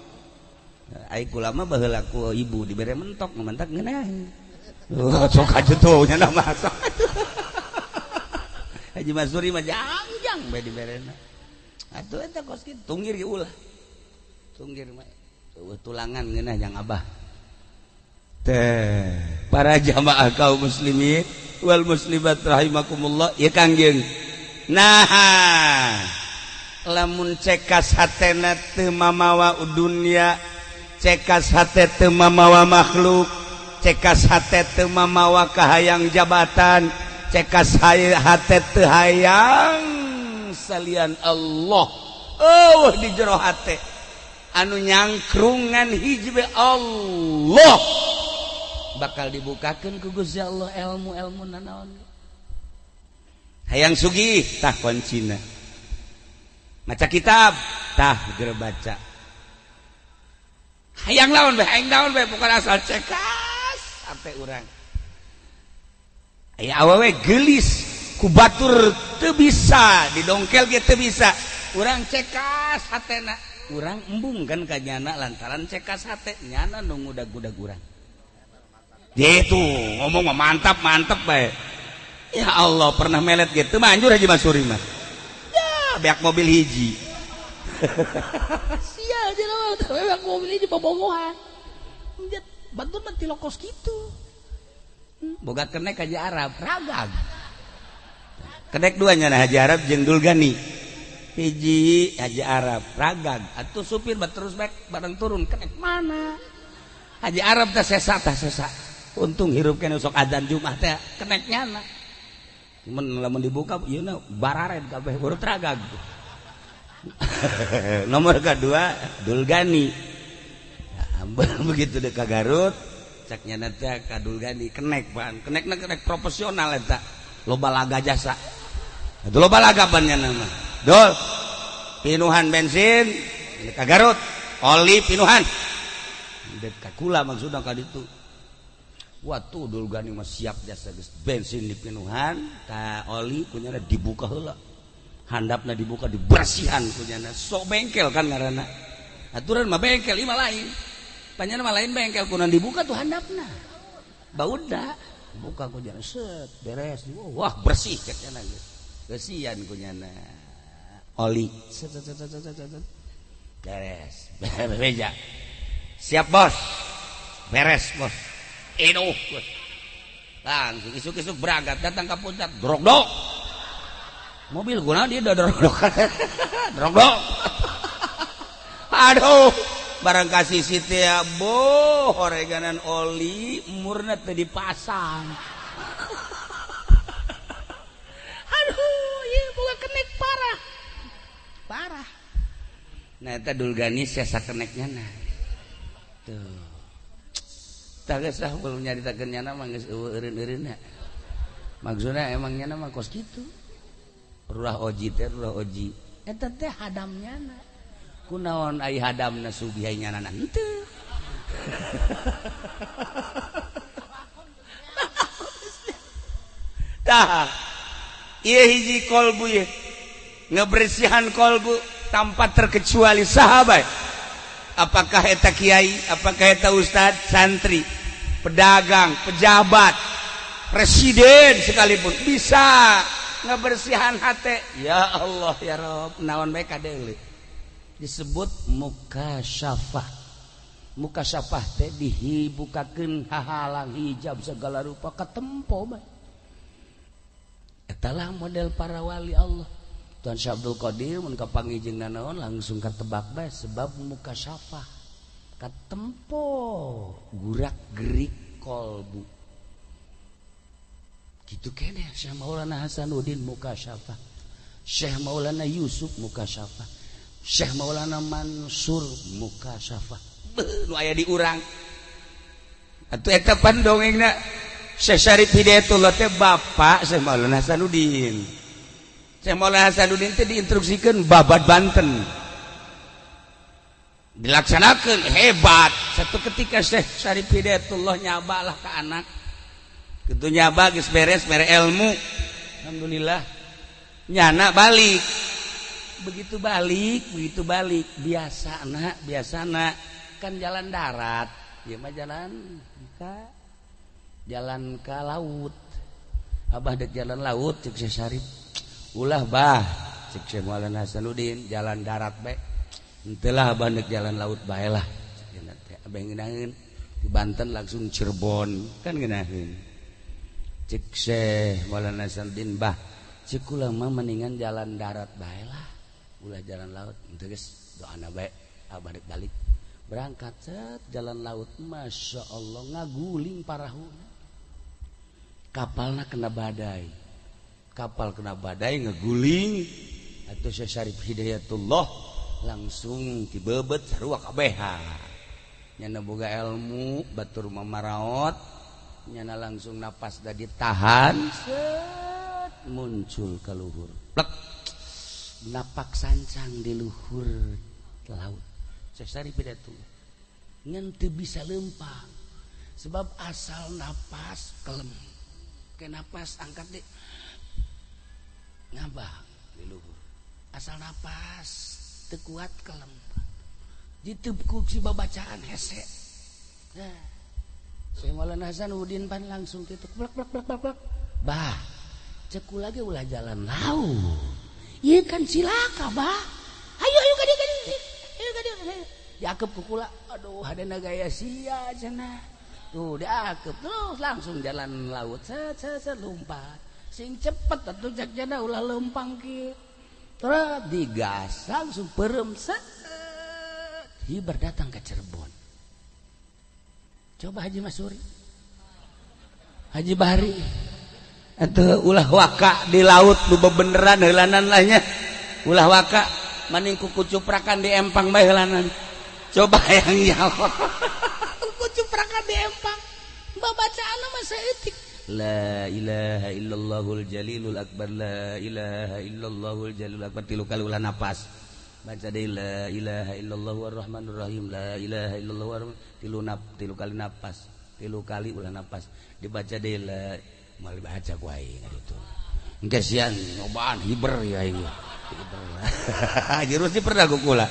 Speaker 1: Ai kula mah baheula ku ibu dibere mentok, mentak ngeunaheun. Oh, sok aja tuh nya mah sok. Haji Masuri mah jangjang Tulang bae diberena. Atuh eta kos kitu tunggir ge ulah. Tunggir mah tulangan ngeunah jang abah. Teh para jamaah kaum muslimin wal muslimat rahimakumullah ya kangjeng. Nah, lamun cekas hatena teu mamawa dunya, cekas hate teu mamawa makhluk, cekas hate teu mamawa kahayang jabatan, cekas hate teu hayang salian Allah. Oh, di jero hate anu nyangkrungan hiji bae Allah bakal dibukakeun ku Gusti Allah ilmu-ilmu nanaon. Hayang sugih tah kuncina. Maca kitab tah geura baca. Hayang lawan bae, hayang naon bae pokona asal cekas sampai urang. Aya awewe geulis ku batur teu bisa, didongkel ge teu bisa. Urang cekas hatena. Urang embung kan ka nyana lantaran cekas hate, nyana nu ngudag-gudag urang. Gitu, ngomong mah mantap mantap bae. Ya Allah, pernah melet gitu manjur Haji Masuri mah. Ya, beak mobil hiji.
Speaker 3: Sial jelema beak mobil hiji bobogohan. Batur mah tilokos kitu.
Speaker 1: Boga kenek Haji Arab, ragag. Kenek dua nyana Haji Arab jeung Dulgani. Hiji Haji Arab, ragag. Atuh supir mah terus bae bareng turun kenek mana? Haji Arab teh sesa tah sesa. Untung hirup kene sok adzan Jumat teh kenek nyana. Mun lamun dibuka ieu na barared kabeh urut ragag. Nomor kedua Dulgani. Begitu dek ka Garut, cak nyana teh ka Dulgani kenek ban. Kenekna kenek profesional eta. Loba laga jasa. Atuh loba laga ban nyana mah. Dul. Pinuhan bensin ka Garut, oli pinuhan. Dek ka kula maksudna ka ditu. Waktu Dulgani mah siap jasa geus bensin dipinuhan, ka oli kunyana dibuka heula. Handapna dibuka dibersihan kunyana. Sok bengkel kan ngaranna. Aturan mah bengkel ieu mah lain. Panyana mah lain bengkel kunan dibuka tuh handapna. Bauda buka kunyana set beres. Wah bersih cek nyana geus. Bersihan kunyana. Oli set set set set set. Beres. Bereja. Siap bos. Beres bos. Inuh, langsung isuk-isuk berangkat datang ke puncak, drog-dog. Mobil guna dia udah drog-dog, drog-dog. Aduh, barang kasih situ ya, boh, oreganan oli, murna teu dipasang.
Speaker 3: Aduh, ieu boga kenek parah, parah.
Speaker 1: Nah, eta Dulgani siasa keneknya nah. Tuh. Tah geus lah belum nyaritakeun nyana mah geus eueuh eureun-eureunna. Maksudna emang nyana mah kos kitu. Rurah oji teh rurah oji. Eta teh hadam nyana. Kunaon ai hadamna sugih ai nyana henteu. Tah ieu hiji kolbu ieu. Ngebersihan kolbu tanpa terkecuali sahabat. Apakah eta kiai, apakah eta ustad, santri, pedagang, pejabat, presiden sekalipun bisa ngebersihan hati. Ya Allah ya Rob, naon bae kadeuleu. Disebut mukasyafah. Mukasyafah teh dihibukakeun hahalang hijab segala rupa katempo bae. Etalah model para wali Allah. Tuan Syekh Abdul Qadir mun kapanggih jeung nanaon langsung katebak bae sebab mukasyafah katempo gurak-gerik kolbu. Kitu keneh Syekh Maulana Hasanuddin mukasyafah, Syekh Maulana Yusuf mukasyafah, Syekh Maulana Mansur mukasyafah. Beuh nu aya di urang. Atuh eta pan dongengna Syekh Syarif Hidayatullah teh bapak Syekh Maulana Hasanuddin. Syekh Maulana Hasanuddin teh diinstruksikeun babad Banten. Dilaksanakeun hebat. Satu ketika Syekh Syarif Hidayatullah nyabalah ke anak. Kitu nyaba geus beres mere ilmu. Alhamdulillah. Nyana balik. Begitu balik biasa nak kan jalan darat. Ieu mah jalan ka laut. Abah dek jalan laut cek Syekh Syarif. Ulah bah cek Syekh Maulana Hasanuddin jalan darat bae. Henteu lah abah nek jalan laut bae lah. Cek abah ngeunaheun di Banten langsung Cirebon kan ngeunaheun. Cek Syekh Maulana Hasanuddin bah cek kula mah mendingan jalan darat bae lah. Ulah jalan laut. Henteu geus doana bae abah dek balik. Berangkat set jalan laut, masya Allah ngaguling parahuna. Kapalna kena badai, kapal kena badai ngeguling. Atau Syekh Syarif Hidayatullah langsung dibebet sarua kabeha. Nyana boga ilmu batur mamaraot, nyana langsung napas da ditahan, set muncul ke luhur. Plek, napak sancang di luhur laut. Syekh Syarif Hidayatullah ngan teu bisa lempang sebab asal napas kelem ke napas angkat di ngabang di luhur asal napas teu kuat kelem ditepuk si babacaan hese. Nah, Syekh Maulana Hasanuddin pan langsung kitu blak blak blak blak blak bah cek kula ge ulah jalan laut ieu kan cilaka bah ayo ayo ka dieu ka dieu ayo ka dieu diakep ku kula aduh hadena gaya sia cenah tuh diakep terus langsung jalan laut set set set lompat sing cepet atuh cek cenah ulah lempang kieu terus digas langsung perem set hiber datang ke Cirebon. Coba Haji Masuri Haji Bahri atuh ulah waka di laut nu bebeneran heulanan lah nya ulah waka maning kuku cuprakan di empang bae heulanan. Coba yang nyawa kuku cuprakan di empang babacaan mah saeutik la ilaha illallahul jalilul akbar la ilaha illallahul jalilul akbar tilu kali ulah napas baca deui la ilaha illallahur rahmanur rahim la ilaha illallah tilu kali napas tilu kali ulah napas dibaca deui la moal dibaca ku aing kitu engke sian nyobaan hiber ya aing hiber jurus di pernah ku kula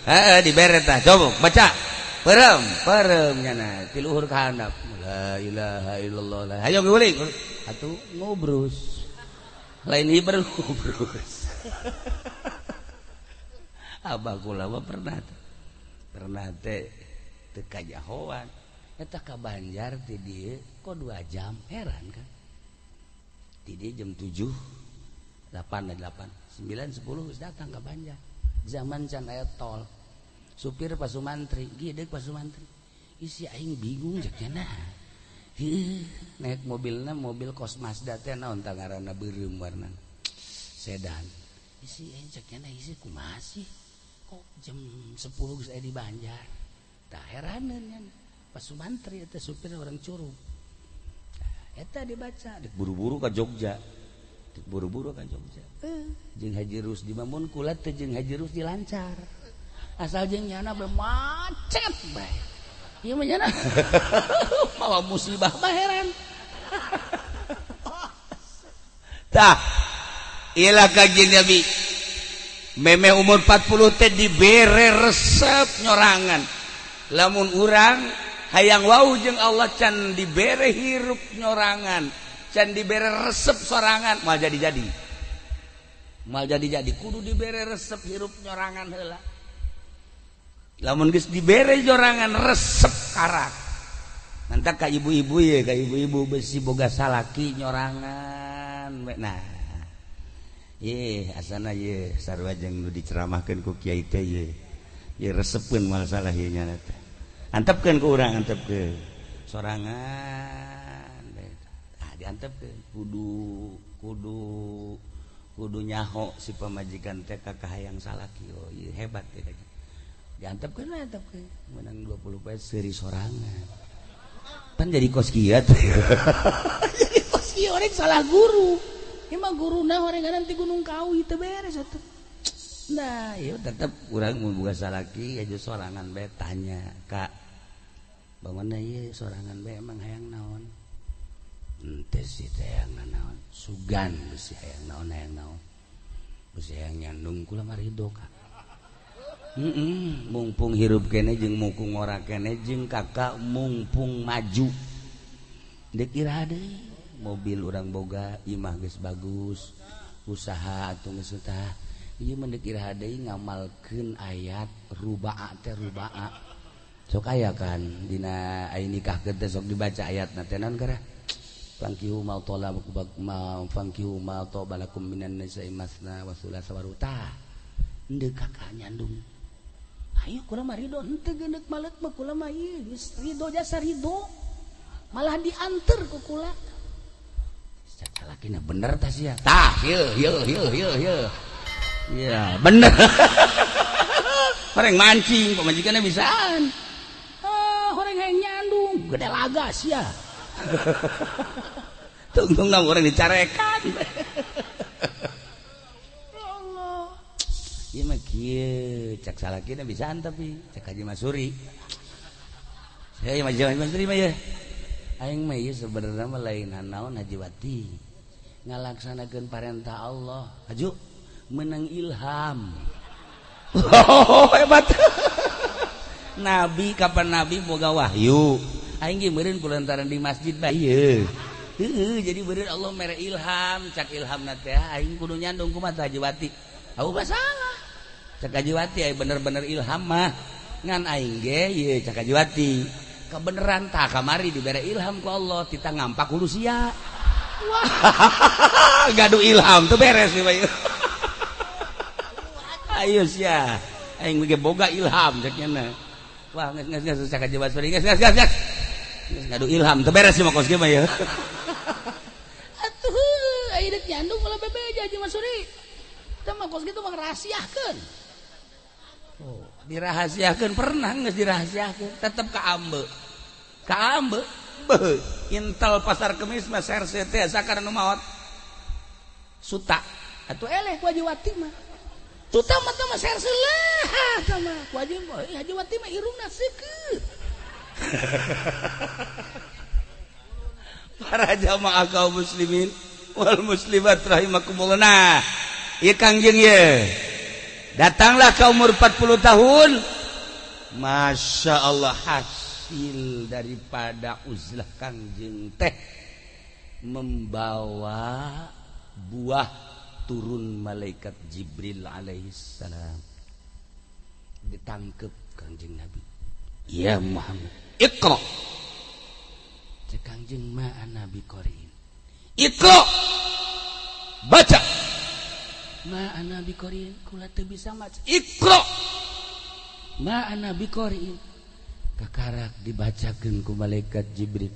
Speaker 1: heeh dibere tah coba baca perem perem nyana ti luhur ka handap la ilaha illallah hayo guling atuh ngobrus lain hiber ngobrus abah kula mah pernah teh teu kajahoan eta ka Banjar ti dieu kok 2 jam heran kan ti dieu jam 7 8 8 9 10 geus datang ka Banjar. Zaman can aya tol. Supir Pak Sumantri, geudeuk Pak Sumantri. Isi aing bingung cek cenah. Heuh, naik mobilna mobil kos Mazda teh naon tah ngaranna beureum warnana. Sedan. Isi aing cek cenah isi kumaha sih? Kok jam 10 geus aya di Banjar. Tah heraneun nya. Pak Sumantri eta supir orang Curug. Eta dibaca, buru-buru ka Jogja. Buru-buru kan Jogja. Jeung Haji Rusdi mamun kula teh jeung Haji Rusdi lancar. Asal jeung nyana bae macet bae. Ieu mah nyana mawa musibah mah heran. Tah, ilah ka Nabi. Memeh umur 40 teh dibere resep nyorangan. Lamun urang hayang wau jeung Allah can dibere hirup nyorangan. Can dibere resep sorangan mal jadi-jadi. Mal jadi-jadi kudu dibere resep hirup nyorangan heula. Lamun geus dibere nyorangan resep karak. Nanti ka ibu-ibu ye, ka ibu-ibu besi boga salaki nyorangan. Nah. Ye, asana ye sarua jeung nu diceramahkeun ku kiai teh ye. Ye resepeun mal salah ye nya teh. Antepkeun ku urang antepkeun. Sorangan diantepkeun kudu kudu kudu nyaho si pamajikan teh ka kahayang salaki. Oh ieu hebat teh diantepkeun we antepkeun menang 20 poe seuri sorangan pan jadi kos kieu teh.
Speaker 3: Jadi kos kieu orang salah guru ieu mah guruna horengan ti Gunung Kawi teu beres atuh.
Speaker 1: Nah ieu tetep urang mun boga salaki aja sorangan bae tanya ka bangunna ieu sorangan bae emang hayang naon. Ente sih teh hayang naon sugan besi hayang naon besi hayang nyandung kula mah ridho ka. Mumpung hirup kene jeung mumpung ora kene jeung kakak mumpung maju deuk iraha deui mobil urang boga imah geus bagus usaha atuh geus tah Ieu mah deuk iraha deui ngamalkeun ayat rubaa teh rubaa. Sok aya kan dina aya nikahkeun teh sok dibaca ayatna teh naon karah? Fankihu ma talabakum ma fankihu ma tabalakum minan nisa'i masna wa thulatha wa ruba. Endek kakak nyandung. Ayo kula mah ridho henteu geundeuk maleut mah kula mah ieu geus ridho jasa ridho. Malah dianter ku kula. Salakina bener tah sia. Tah ieu ieu ieu ieu ieu. Iya, bener. Horeng mancing pamajikanna bisaan.
Speaker 3: Ah, horeng hayang nyandung gede laga sia.
Speaker 1: Tungtung orang dicarekan.
Speaker 3: Ya Allah.
Speaker 1: Ieu mah kieu, cak salakina bisaan tapi cak Haji Masuri. Saya mah Haji Masuri mah ya. Aing mah ieu sebenarnya mah lain naon Haji Wati. Ngalaksanakeun parentah Allah. Haju menang ilham. Oh, hebat. Nabi kapan Nabi boga wahyu. Aing ge meureun kulantaran di masjid bae ieu. Heeh, jadi meureun Allah mere ilham, cak ilhamna teh aing kudu nyandung kumaha Haji Wati. Au masalah. Cak Haji Wati aya bener-bener ilham mah. Ngan aing ge ieu cak Haji Wati. Kebeneran tah kamari dibere ilham ku Allah tita ngampak kudu sia. Wah, gaduh ilham tuh beres nih bae. Ayo sia. Aing ge boga ilham cak nya. Wah, geus geus geus cak Haji Wati geus geus geus. Geus gaduh ilham teu beres mah kos ge mah ya.
Speaker 3: Atuh, aya deuk nyandung ulah bebeja Haji Masuri. Teh mah kos kitu mah rahasiakeun.
Speaker 1: Oh, dirahasiakeun pernah geus dirahasiakeun, tetep kaambe. Kaambe, beuh, intel pasar kemis mah serse teh sakar nu maot. Suta.
Speaker 3: Atuh eleh ku Haji Wati mah. Tuta mah teh mah serse lah tah mah. Ku Haji Haji Wati mah irungna seukeut.
Speaker 1: Para jamaah kaum muslimin wal muslimat rahimakumullah. Nah, ieu Kangjeng ye. Datanglah ke umur 40 tahun. Masya Allah, hasil daripada uzlah Kangjeng teh membawa buah turun malaikat Jibril alaihissalam. Ditangkep Kangjeng Nabi. Ya Muhammad, Iqra. Cek Kangjeng ma ana biqariin. Iqra. Baca.
Speaker 3: Ma ana biqariin, kula teu bisa maca.
Speaker 1: Iqra.
Speaker 3: Ma ana biqariin.
Speaker 1: Kakarak dibacakeun ku malaikat Jibril.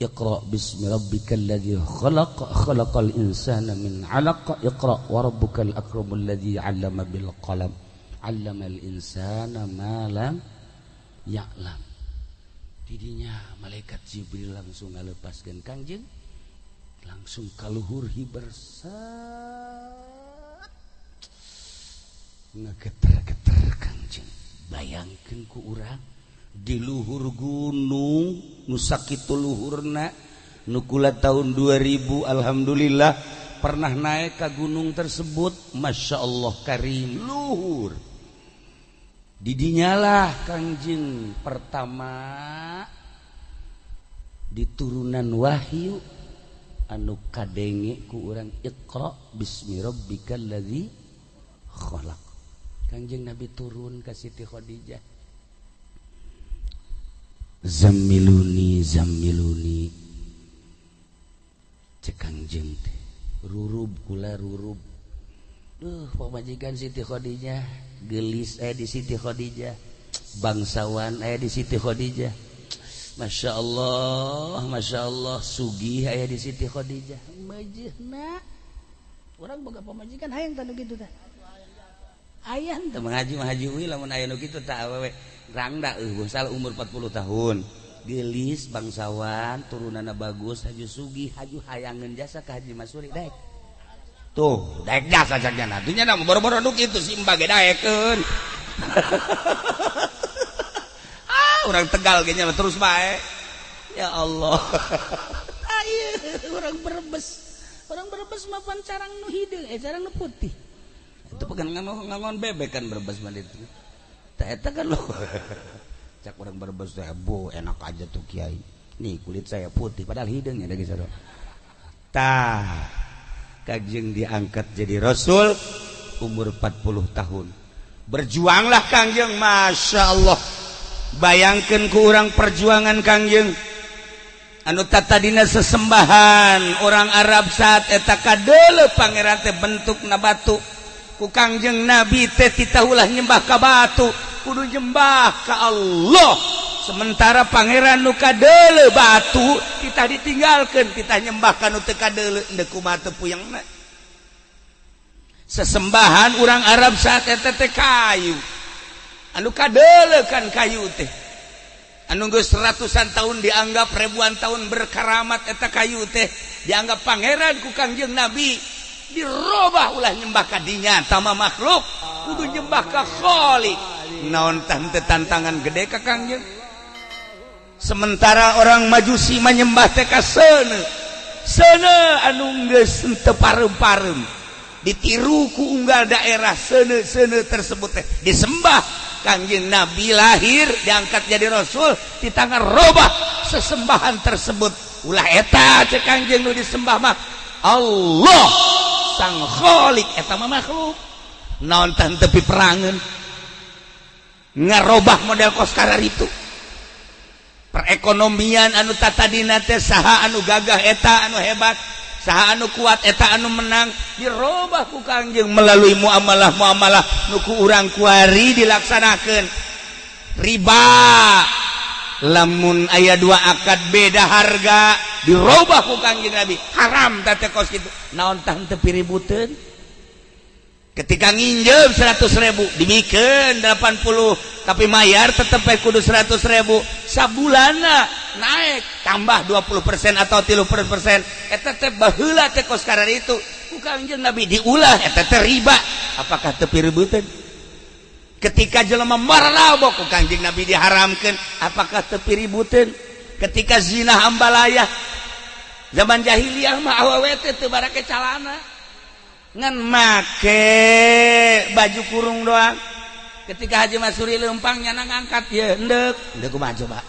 Speaker 1: Iqra bismi rabbikal ladzi khalaq, khalaqal insana min 'alaq, iqra wa rabbukal akramul ladzi 'allama bil qalam, 'allamal insana ma lam ya'lam. Didinya malaikat Jibril langsung ngalepaskeun Kangjeng, langsung kaluhur hibersa ngegeter-geter Kangjeng. Bayangkeun ku urang di luhur gunung nu sakitu luhurna nu kula tahun 2000 alhamdulillah pernah naik ke gunung tersebut. Masya Allah karim luhur. Didinyalah Kangjeng pertama diturunan wahyu anu kadenge ku urang Iqra bismi rabbikal ladzi khalaq. Kangjeng Nabi turun ka Siti Khadijah. Zammiluni zammiluni. Cek Kangjeng teh rurub kula rurub. Duh, pamajikan Siti Khadijah gelis di Siti Khadijah, bangsawan di Siti Khadijah. Masya Allah, Masya Allah, sugih aya di Siti Khadijah.
Speaker 3: Majehna urang boga pamajikan hayang tah nu kitu tah.
Speaker 1: Hayang teh mengaji haji we lamun aya nu kitu tah awewe rangda eueuh salah umur 40 tahun. Gelis bangsawan, turunanna bagus, haju sugih, haju hayangeun jasa ka Haji Masuri daek. Tuh, daek jasa caknya atuh nya boro-boro nu kitu si mbah ge daekeun. Ah, orang Tegal ge nya terus bae. Ya Allah.
Speaker 3: Ayeuna orang Brebes. Orang Brebes mah pan carang nu hideung, carang nu putih.
Speaker 1: Itu pegan ngangon bebek kan Brebes mah itu. Tah eta kan lo. Cak orang Brebes teh, bu enak aja tuh kiai. Nih kulit saya putih padahal hideung ya da geus. Tah, Kangjeng diangkat jadi rasul, Umur 40 tahun. Berjuanglah Kangjeng, Masya Allah. Bayangkan ku urang perjuangan Kangjeng. Anu tatadina sesembahan orang Arab saat eta kadeuleu pangeran teh bentukna batu. Ku Kangjeng Nabi teh titahulah nyembah ka batu, kudu nyembah ka Allah. Sementara pangeran nu kadeuleu batu kita ditinggalkeun, kita nyembah ka nu teu kadeuleu, endek kumaha teu puyengna. Sesembahan orang Arab saat eta teh kayu. Anu kadeuleu kan kayu teh. Anu geus ratusan tahun dianggap ribuan tahun berkaramat eta kayu teh dianggap pangeran ku Kangjeng Nabi, dirobah ulah nyembah ka dinya tama makhluk, kudu nyembah ka Khalik. Naon tah teu tantangan gede ka Kangjeng. Sementara orang Majusi menyembah teh ka seuneu. Seuneu anu geus teu pareum-pareum. Ditiru ku unggal daerah seuneu-seuneu tersebut teh disembah. Kangjeng Nabi lahir diangkat jadi rasul, di tangan robah sesembahan tersebut. Ulah eta cek Kangjeng nu disembah mah Allah sang Khalik, eta mah makhluk. Naon tah teu piperangeun ngarobah model kos kararitu. Perekonomian anu tatadina teh saha anu gagah eta anu hebat, saha anu kuat eta anu menang, dirobah ku Kangjeng melalui muamalah-muamalah nu ku urang kuari dilaksanakeun. Riba lamun aya dua akad beda harga dirobah ku Kangjeng Nabi, haram teh kos kitu. Naon tah teu piributeun. Ketika nginjem 100.000 dibikeun 80 tapi mayar tetep we kudu 100.000, sabulana naik tambah 20% atau 30%, eta teh baheula teh kos kararitu ku Kangjeng Nabi diulah eta teh riba. Apakah teu piributeun? Ketika jelema marabok ku Kangjeng Nabi diharamkeun, apakah teu piributeun? Ketika zina ambalayah zaman jahiliyah mah awewe teh teu barake calana, ngan make baju kurung doang. Ketika Haji Masuri lempang nyana ngangkat ya endek endek kumaha coba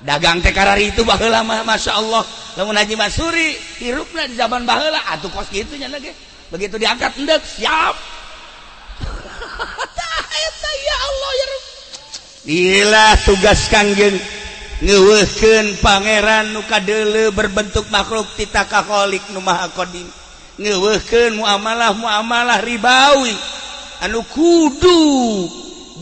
Speaker 1: dagang teh kararitu baheula mah, Masya Allah. Lamun Haji Masuri hirupna di zaman baheula atuh kos kitu nya ge, begitu diangkat endek siap. Tah eta ya Allah ya Rabb. Inilah tugas Kangjeng ngeuweuhkeun pangeran nu kadeuleu berbentuk makhluk tita ka Khalik nu Maha Qadim, ngeuweuhkeun muamalah-muamalah ribawi anu kudu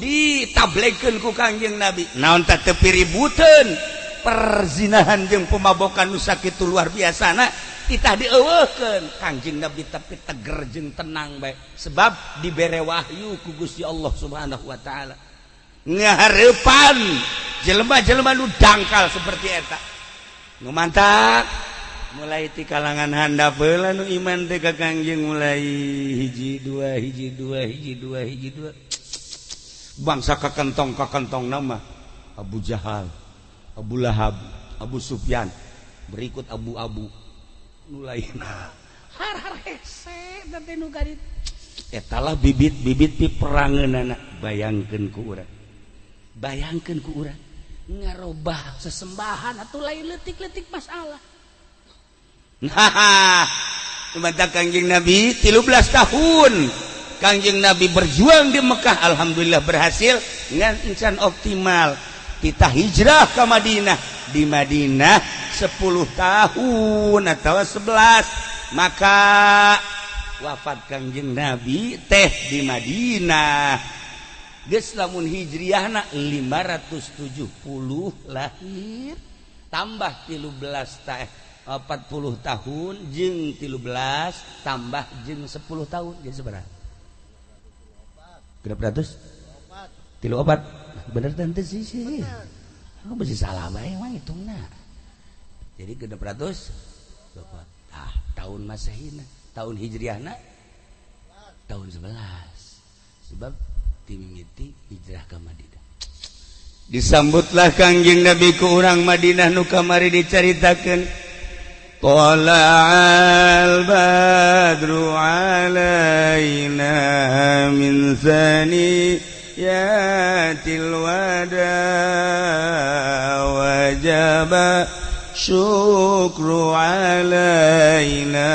Speaker 1: ditablekeun ku Kangjeng Nabi. Naon tah teu piributeun perzinahan jeung pemabokan nu sakitu luar biasana titah dieuweuhkeun Kangjeng Nabi, tapi teger jeung tenang bae sebab dibere wahyu ku Gusti Allah Subhanahu wa taala. Ngahareupan jelema-jelema nu dangkal seperti eta nu mantak mulai ti kalangan handap heula nu iman teh ka Kangjeng, mulai hiji dua hiji dua hiji dua hiji dua bangsa kakentong kakentong nama Abu Jahal, Abu Lahab, Abu Sufyan, berikut Abu-abu nu lainna
Speaker 3: Har har hese teh nu garit.
Speaker 1: Etalah bibit-bibit piperangeunana. Bayangkeun ku urang, bayangkeun ku urang
Speaker 3: ngarobah sesembahan atuh lain leutik-leutik masalah.
Speaker 1: Nah, sementara Kangjeng Nabi 13 tahun Kangjeng Nabi berjuang di Mekah, alhamdulillah berhasil ngan encan optimal. Kita hijrah ke Madinah, di Madinah 10 tahun atau 11, maka wafat Kangjeng Nabi teh di Madinah. Geus lamun hijriahna 570 lahir tambah 13 teh 40 tahun jeung 13 tambah jeung 10 tahun jadi seberapa? Genep ratus? Tilu opat. Bener tante sih sih. Aku masih salah bae emang hitungna. Jadi genep ratus opat. Ah, tahun Masehina, tahun Hijriahna tahun 11. Sebab timimiti hijrah ke Madinah. Disambutlah Kangjeng Nabi ku urang Madinah nu kamari dicaritakeun. Tala'al badru alaina min thaniyatil wada wajaba syukru alaina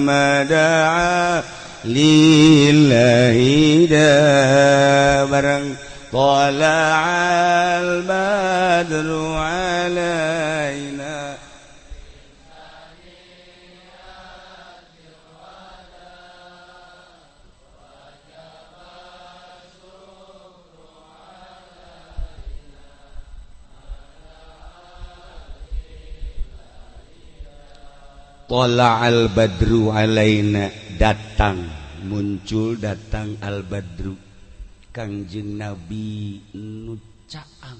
Speaker 1: ma da'a lillahi da barang tala'al badru alaina Tola'al badru alaina datang muncul datang al badru Kangjeng Nabi nu caang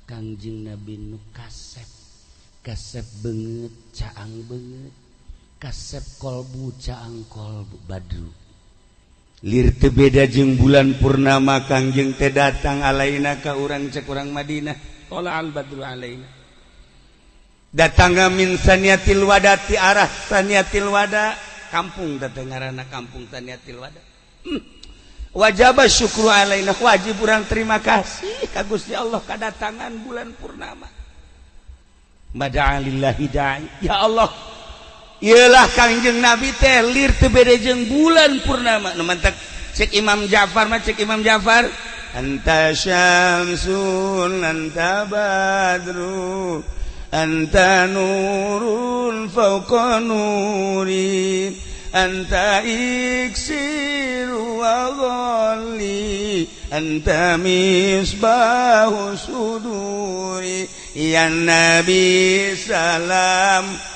Speaker 1: Kangjeng Nabi nu kasep kasep beungeut caang beungeut kasep kolbu caang kolbu badru lir teu beda jeung bulan purnama Kangjeng teh datang alaina ka urang cek urang Madinah tola'al badru alaina datang min saniatil wada ti arah saniatil wada kampung datang ngaranna kampung saniatil wada. Wajib syukru alaina wajib urang terima kasih ka Gusti Allah kadatangan bulan purnama. Mada'alillahi da'i ya Allah ieulah Kangjeng Nabi teh lir teu beda jeung bulan purnama. Nu mantak cek Imam Ja'far mah cek Imam Ja'far anta syamsun anta badru anta nurun fawqa nuri anta iksiru wa ghalli anta misbahu suduri ya nabi salam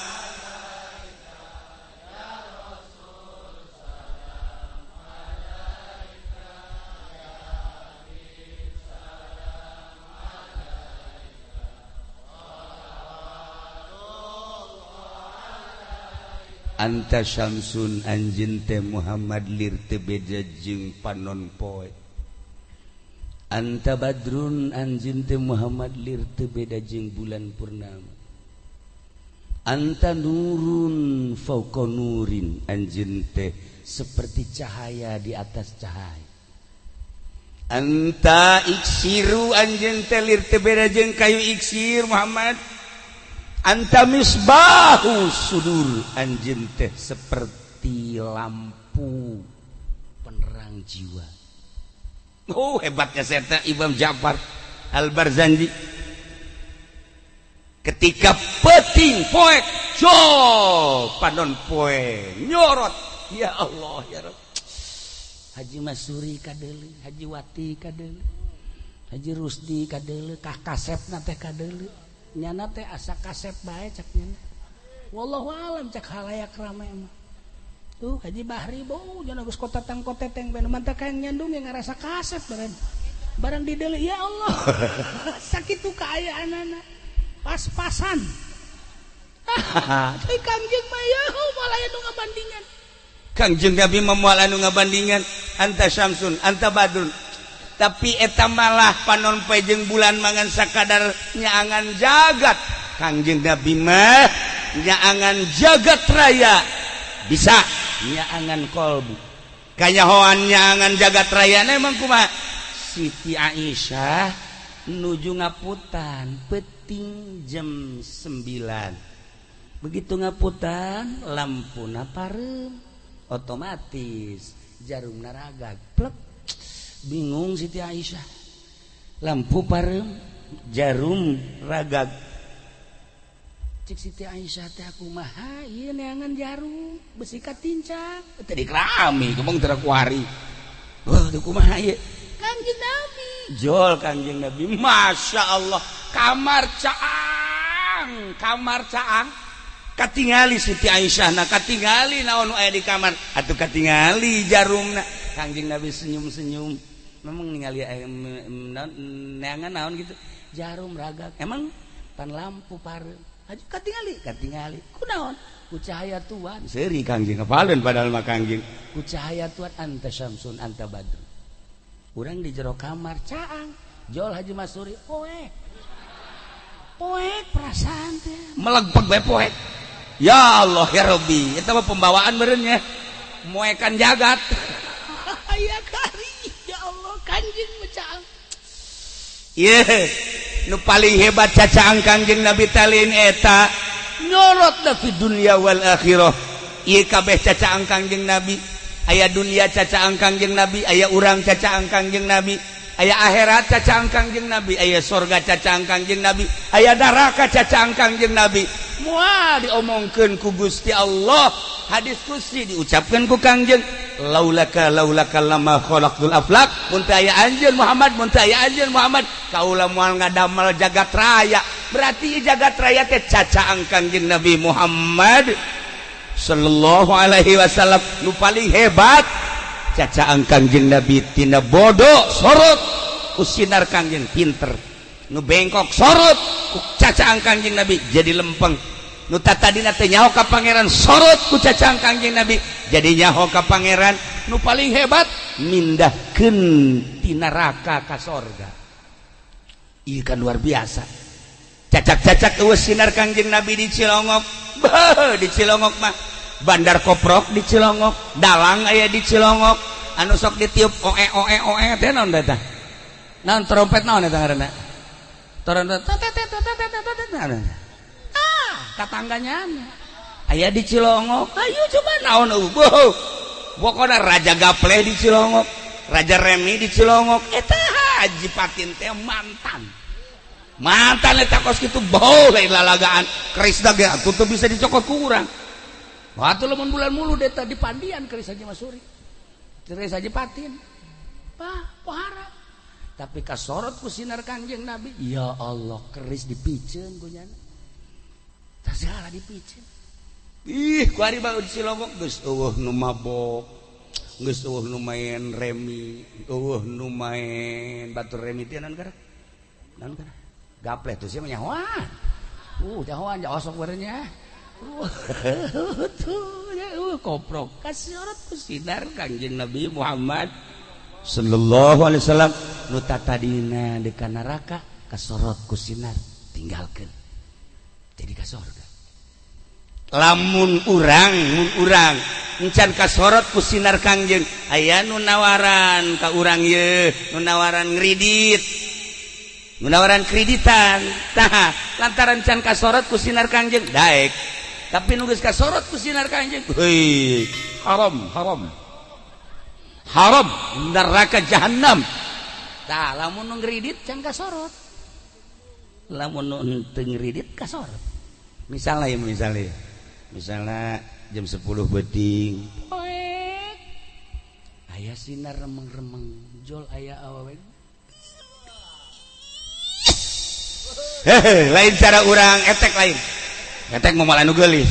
Speaker 1: anta syamsun anjeun teh Muhammad lir teu beda jeung panon poe anta badrun anjeun teh Muhammad lir teu beda jeung bulan purnama anta nurun fauqa nurin anjeun teh seperti cahaya di atas cahaya anta iksiru anjeun teh lir teu beda jeung kayu iksir Muhammad anta misbahu sudur anjeun teh seperti lampu penerang jiwa. Oh hebatnya seta Imam Ja'far Al-Barzanji ketika peting poek jol panon poe nyorot ya Allah ya Rabb. Haji Masuri kadeuleu, Haji Wati kadeuleu, Haji Rusdi kadeuleu, kah kasepna teh kadeuleu. Nyana teh asa kasep bae cak nyana. Wallahu alam cak halayak rame mah. Tuh Haji Bahri bau jana geus kotatang koteteng bae mantak hayang nyandung ge ngarasa kasep bareng. Bareng dideuleu ya Allah. Sakitu kaayaanana. Pas-pasan. Deui Kangjeng mah ya moal aya nu ngabandingan. Kangjeng Nabi mah moal anu ngabandingan anta syamsun anta badrun. Tapi eta malah panon poe jeung bulan mangan sakadar nyaangan jagat. Kangjeng Nabi mah nyaangan jagat raya bisa nyaangan kolbu. Kanyahoan nyaangan jagat raya na emang kumaha? Siti Aisyah nuju ngaputan peting jam 9. Begitu ngaputan lampuna pareum otomatis jarumna ragag plek. Bingung Siti Aisyah lampu pareum jarum ragag cek Siti Aisyah teh kumaha ieu neangan jarum besi katincak teh dikerami kemong teu kuari wah teu kumaha ieu Kangjeng Nabi jol Kangjeng Nabi Masya Allah kamar caang katingali Siti Aisyah na katingali naon nu aya di kamar atuh katingali jarumna Kangjeng Nabi senyum-senyum memang ningali neangan naon gitu jarum ragag emang pan lampu pareum aju katingali katingali kunaon ku cahaya Tuhan seuri Kangjeng apaleun padahal mah Kangjeng ku cahaya Tuhan anta syamsun anta badru urang di jero kamar caang jol Haji Masuri poek poek perasaan teh melegpeg bae poek ya Allah ya Rabbi eta mah pembawaan meureun nya moekan jagat ya kari ya Allah Kangjeng mecaang ye nu paling hebat cacaang Kangjeng Nabi talin eta nyorot da fi dunya wal akhirah ieu kabeh cacaang Kangjeng Nabi Aya dunia cacaang Kangjeng Nabi, aya urang cacaang Kangjeng Nabi, aya akhirat cacaang Kangjeng Nabi, aya sorga cacaang Kangjeng Nabi, aya neraka cacaang Kangjeng Nabi. Moal diomongkeun ku Gusti Allah, hadis qudsi diucapkeun ku Kangjeng, laulaka laulaka lama khalaqtul aflak, mun teu aya anjeun Muhammad, mun teu aya anjeun Muhammad, kaula moal ngadamel jagat raya. Berarti jagat raya teh cacaang Kangjeng Nabi Muhammad sallallahu alaihi wasallam. Nu paling hebat cacaang Kangjeng Nabi, tina bodoh sorot ku sinar Kangjeng pinter, nu bengkok sorot ku cacaang Kangjeng Nabi jadi lempeng, nu tatadina teh nyaho ka pangeran sorot ku cacaang Kangjeng Nabi jadi nyaho ka pangeran. Nu paling hebat mindahkeun ti neraka ka sorga. Ieu kan luar biasa. Cacak-cacak eueuh sinar Kangjeng Nabi di Cilongok. Beuh, di Cilongok mah bandar koprok di Cilongok, dalang aya di Cilongok, anu sok ditiup oe oe oe teh naon eta? Naon trompet naon eta ngaranna? Trompet ah, tatangganya aya di Cilongok. Ayo coba naon eueuh. Pokona Raja Gapleh di Cilongok, Raja Remi di Cilongok. Eta Haji Patin teh mantan. Mantan eta kos kitu bau lain lalagaan. Keris ge atuh teu bisa dicokot ku urang. Atuh lamun bulan mulu eta di Pandian keris Haji Masuri. Keris Haji Patin. Pah, pohara. Tapi kasorot ku sinar Kangjeng Nabi, ya Allah, keris dipiceun ku nyana. Tah segala dipiceun. Ih, ku ari bae di Cilongok geus eueuh nu mabok, geus eueuh nu main remi, eueuh nu main batur remi teh naon gara? Naon gara? Gapleh tuh sih mah nyahoan. Nyahoan ja osok barenya. Tuh ya koprok kasorot ku sinar Kangjeng Nabi Muhammad sallallahu alaihi wasallam. Nu tatadina di ka neraka kasorot ku sinar tinggalkeun jadi ka sorga. Lamun urang mun urang encan kasorot ku sinar Kangjeng, aya nu nawaran ka urang ye, nu nawaran ngredit, nu nawaran kreditan. Tah lantaran can kasorot ku sinar Kangjeng daek, tapi nu geus kasorot ku sinar Kangjeng, heuy, haram haram haram, neraka jahanam. Tah lamun nu ngredit can kasorot, lamun nu teu ngredit kasorot. Misalnya ya, misalnya misalnya jam 10 peuting poek aya sinar remeng-remeng jol aya awewe. Hehe, lain cara urang etek, lain etek mau malah nu geulis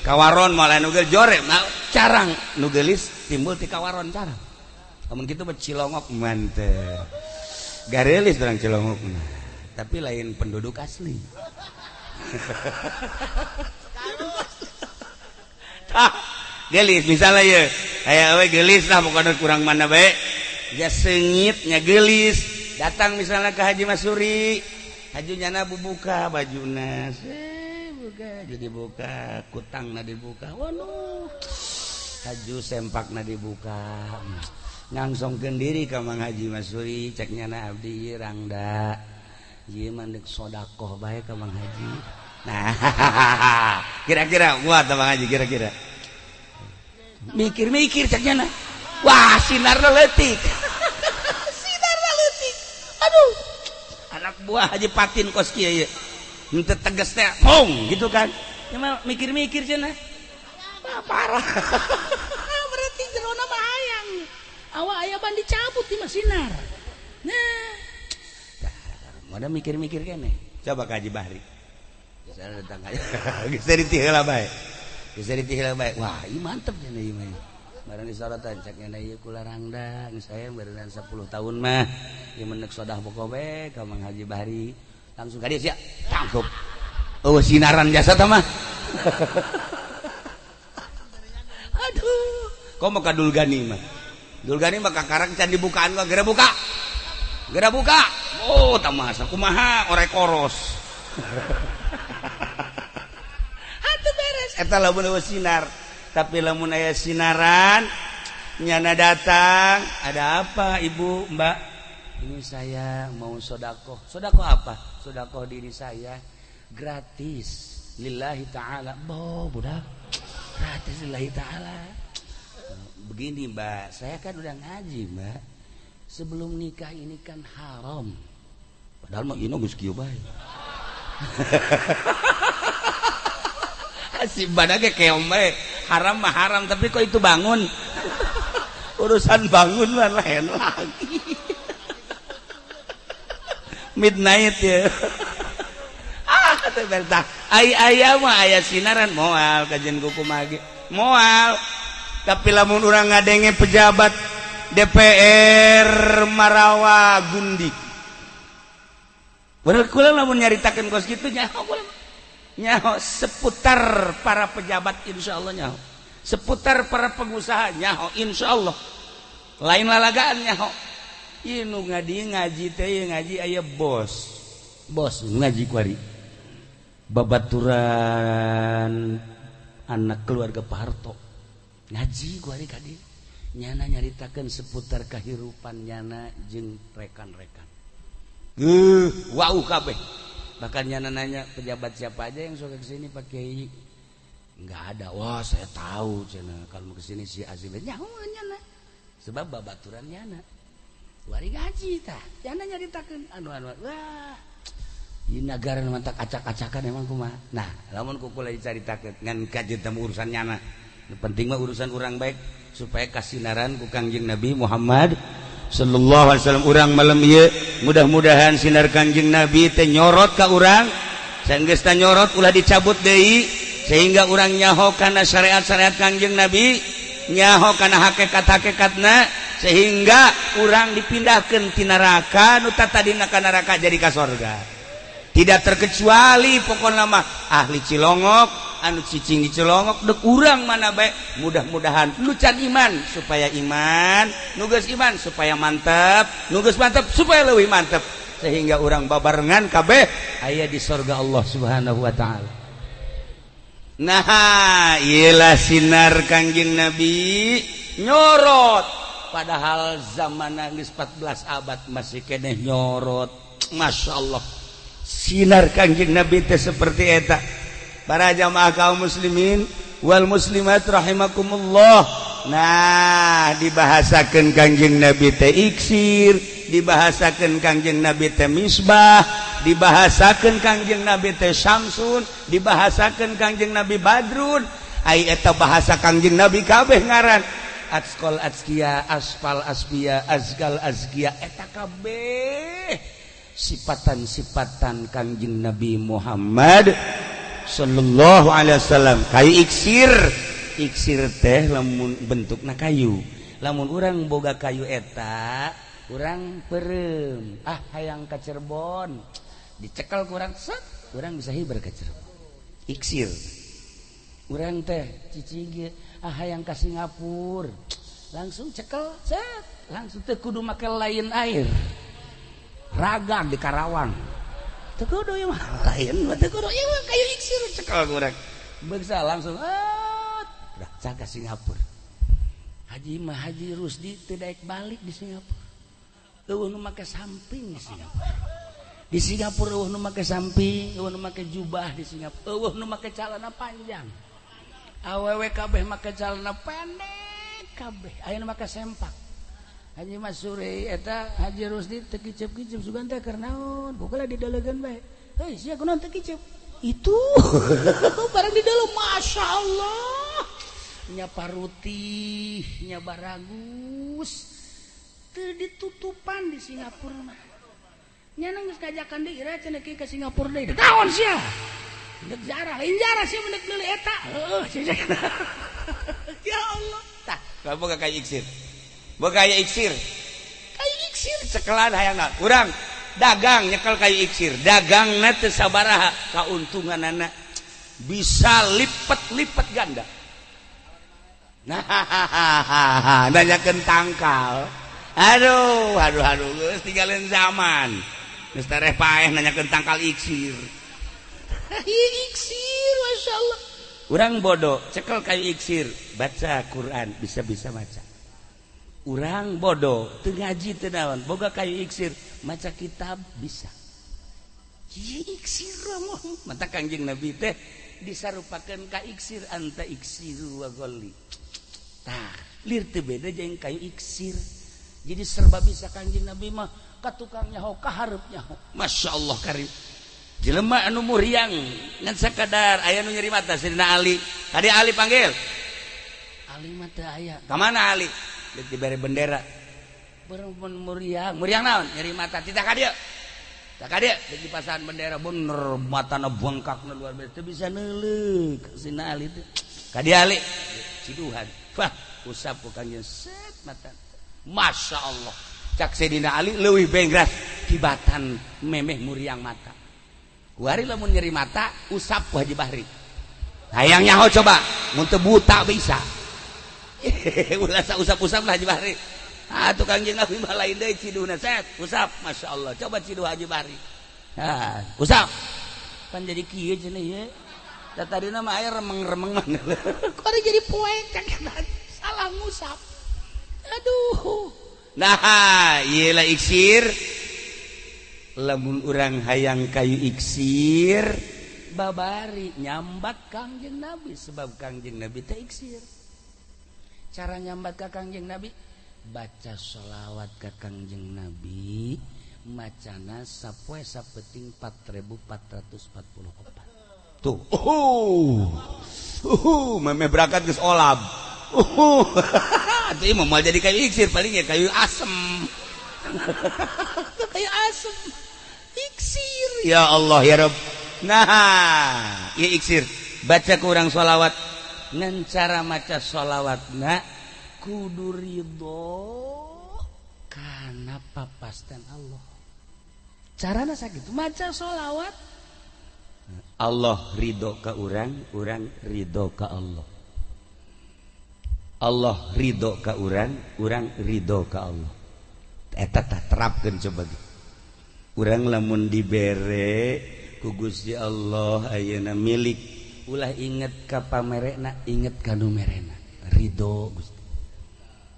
Speaker 1: kawaron, malah nu geulis jore carang nu geulis timbul ti kawaron carang. Lamun kitu mah Cilongok mantep, gareulis urang Cilongok mah, tapi lain penduduk asli. Tah geulis misalnya ye, aya we geulis lah pokona kurang mana bae ya seungit nya geulis datang misalnya ke Haji Masuri, Haji nyana bubuka bajuna, buka jadi buka kutangna dibuka, waduh haju sempakna dibuka, ngangsongkeun diri ka Mang Haji Masuri, cek nyana abdi ieu rangda ieu mah deuk sodakoh bae ka Mang Haji. Nah kira-kira kuat Mang Haji, kira-kira mikir-mikir cek nyana, wah sinarna leutik. Sinarna leutik, aduh anak buah Haji Patin kos kieu ye henteu tegas teh mong gitu kan, cuma mikir-mikir cenah, wah parah.
Speaker 3: Berarti jerona mah hayang awak aya ban dicabut di mah sinar. Nah
Speaker 1: mana mikir-mikir kene, coba ka Haji Bahri misalnya datang aja geus ditiheula bae, geus ditiheula bae, wah ieu mantep cenah ieu mah. Barang disorotan cek nyana ieu kula rangda geus aya beureunan 10 tahun mah ieu menek sodah pokok bae ka Mang Haji Bahri, langsung ka dieu sia tangkup eueuh sinaran jasa tah mah. Aduh komo ka Dulgani mah, Dulgani mah kakarang can dibukaan mah geura buka, geura buka, oh tamasa kumaha orek koros.
Speaker 3: Atuh beres
Speaker 1: eta lamun eueuh sinar. Tapi lamun aya sinaran nyana datang, ada apa ibu mbak? Ini saya mau sodakoh. Sodakoh apa? Sodakoh diri saya gratis lillahi ta'ala. Bo budak gratis lillahi ta'ala. Begini Mbak, saya kan udah ngaji Mbak. Sebelum nikah ini kan haram. Padahal mah ieu geus kieu bae. Si badan ge keom bae. Haram mah haram, tapi kok itu bangun. Urusan bangun mah lain lagi. Midnight ya. Ah, teh bertah. Ai aya mah aya sinaran moal kajian kuku mage. Moal. Tapi lamun urang ngadenge pejabat DPR Marawa Gundik. Bener kula lamun nyaritakeun kos kitu nyaho kula. Nyaho seputar para pejabat insyaallah nyaho. Seputar para pengusaha nyaho insyaallah. Lain lalagaan nyaho. Ieu nu ngaji ngaji teh ngaji aya bos. Bos ngaji kuari. Babaturan anak keluarga Pak Harto. Ngaji kuari kadi. Nyana nyaritakeun seputar kehidupan nyana jeung rekan-rekan. Wow kabeh. Bahkan nyana nanya pejabat siapa aja yang suka kesini Pak Kiai. Enggak ada. Wah, saya tahu cenah kalau mau kesini si Azim nyaho nyana. Sebab babaturan nyana. Wari ngaji tah. Nyana nyaritakeun anu-anu. Wah. Ieu nagara mantak acak-acakan emang kumaha. Nah, lamun ku kula dicaritakeun ngan kajeun teh urusan nyana. Nu penting mah urusan urang baik supaya kasinaran ku Kangjeng Nabi Muhammad sallallahu alaihi wasallam. Urang malam ieu mudah-mudahan sinar Kangjeng Nabi teh nyorot ka urang. Sanggeus teh nyorot ulah dicabut deui sehingga urang nyaho kana syariat-syariat Kangjeng Nabi, nyaho kana hakikat-hakikatna sehingga urang dipindahkeun ti neraka nu tadina ka neraka jadi ka sorga. Tidak terkecuali pokokna mah ahli Cilongok, anu cicing di Cilongok dek urang mana bae, mudah-mudahan nu can iman supaya iman, nu geus iman supaya mantep, nu geus mantep supaya leuwih mantep sehingga urang babarengan kabeh aya di sorga Allah Subhanahu wa taala. Nah, iyalah sinar Kangjeng Nabi nyorot padahal zaman geus 14 abad masih keneh nyorot. Masya Allah. Sinar Kangjeng Nabi teh seperti eta. Para jamaah kaum muslimin wal muslimat rahimakumullah. Nah, dibahasakeun Kangjeng Nabi teh iksir, dibahasakeun Kangjeng Nabi teh misbah, dibahasakeun Kangjeng Nabi teh syamsun, dibahasakeun Kangjeng Nabi badrun. Ai eta bahasa Kangjeng Nabi kabeh ngaran. Atskol atskia, aspal asbia, azgal azkia, eta kabeh sipatan-sipatan Kangjeng Nabi Muhammad sallallahu alaihi wasallam. Kayu iksir, iksir teh lamun bentukna kayu. Lamun urang boga kayu eta, urang peureum, ah hayang ka Cirebon, dicekel kurang set, urang bisa hiber ka Cirebon. Iksir. Urang teh cicing ah hayang ka Singapura, langsung cekel set, langsung teh kudu make lain air. Ragang di Karawang. Teu kudu ieu mah lain, teu kudu ieu mah kayu iksir cekel kurang. Beuksa langsung dah ka Singapura. Haji mah Haji Rusdi teu daek balik di Singapura. Eueuh nu make samping di Singapura. Di Singapura eueuh nu make samping, eueuh nu make jubah di Singapura, eueuh nu make calana panjang. Awewe kabeh make calana pendek kabeh, aya nu make sempak. Haji Mas Suri eta Haji Rusdi teu kicep-kicep sugan teh keur naon? Pokona didelegeun bae. Heuy, sia kunaon teu kicep? Itu barang di dalam, Masya Allah. Nya parutih, nya baragus. Teu ditutupan di Singapura mah. Nya geus kajakan deui ira cenah ka Singapura deui. Naon sia? Dek jarah, lain jarah sia mendek meuli eta. Heuh, sia. Ya Allah. Tah, boga kayu iksir. Boga kayu iksir. Kayu iksir cekelan hayangna. Urang dagang nyekel kayu iksir, dagangna teu sabaraha, kauntunganana bisa lipet-lipet ganda. Nah, nanyakeun tangkal. Aduh, aduh, aduh, geus tinggalin zaman. Geus tereh paeh nanyakeun tangkal iksir. Iksir, Masya Allah. Urang bodoh, cekel kayu iksir, baca Quran, bisa-bisa maca. Urang bodoh, teu ngaji teu naon, boga kayu iksir, maca kitab bisa. Iksir mata Kangjeng Nabi teh disarupakeun ka iksir anta iksiru wa ghalli. Tah, lir teu beda jeung kayu iksir. Jadi serba bisa Kangjeng Nabi mah, ka tukang nyaho, ka hareup nyaho. Masya Allah karim. Jelema anu muriang ngan sakadar aya nu nyeri mata Sayyidina Ali. Tadi Ali panggil. Ali mah teu aya. Ka mana Ali? Deuk dibere bendera. Berempun muriang, muriang naon? Nyeri mata. Titah ka dieu. Tah ka dieu deuk dipasahan bendera bener matana bengkakna luar biasa teu bisa neuleuk Sayyidina Ali teh. Ka dieu Ali. Ciduhan. Wah, usap ku Kangjeng set mata. Masya Allah. Cak Sayyidina Ali leuwih bengras tibatan memeh muriang mata. Kuari lamun nyeri mata usap ku Haji Bahri. Hayang nyaho coba, mun teu buta bisa. Ulah usap-usap lah Haji Bahri. Ah tukang jeung Nabi mah lain deui ciduhna set, usap, Masya Allah. Coba ciduh Haji Bahri. Ah, usap. Kan jadi kieu cenah ieu. Da tadina mah aya remeng-remeng mah.
Speaker 3: Kok jadi poek cak salah ngusap. Aduh.
Speaker 1: Nah, ieu lah iksir. Lamun urang hayang kayu iksir babari nyambat Kangjeng Nabi, sebab Kangjeng Nabi teh iksir.
Speaker 3: Cara nyambat ka Kangjeng Nabi, baca sholawat ka Kangjeng Nabi, macana sapoe sapeting 4444.
Speaker 1: Tuh, meme berangkat geus olab. Atuh ieu mah jadi kayu iksir paling ya kayu asem.
Speaker 3: Kayu asem. Iksir.
Speaker 1: Ya Allah ya Rabb. Nah, ieu iksir. Baca ku urang sholawat.
Speaker 3: Ngan cara maca sholawatna kudu ridho kana papasten Allah. Carana sakitu maca sholawat.
Speaker 1: Allah ridho ka urang, urang ridho ka Allah. Allah ridho ka urang, urang ridho ka Allah. Eta tah terapkeun coba ge. Urang lamun dibere ku Gusti Allah ayeuna milik, ulah inget ka pamerena, inget ka nu merena. Ridho Gusti.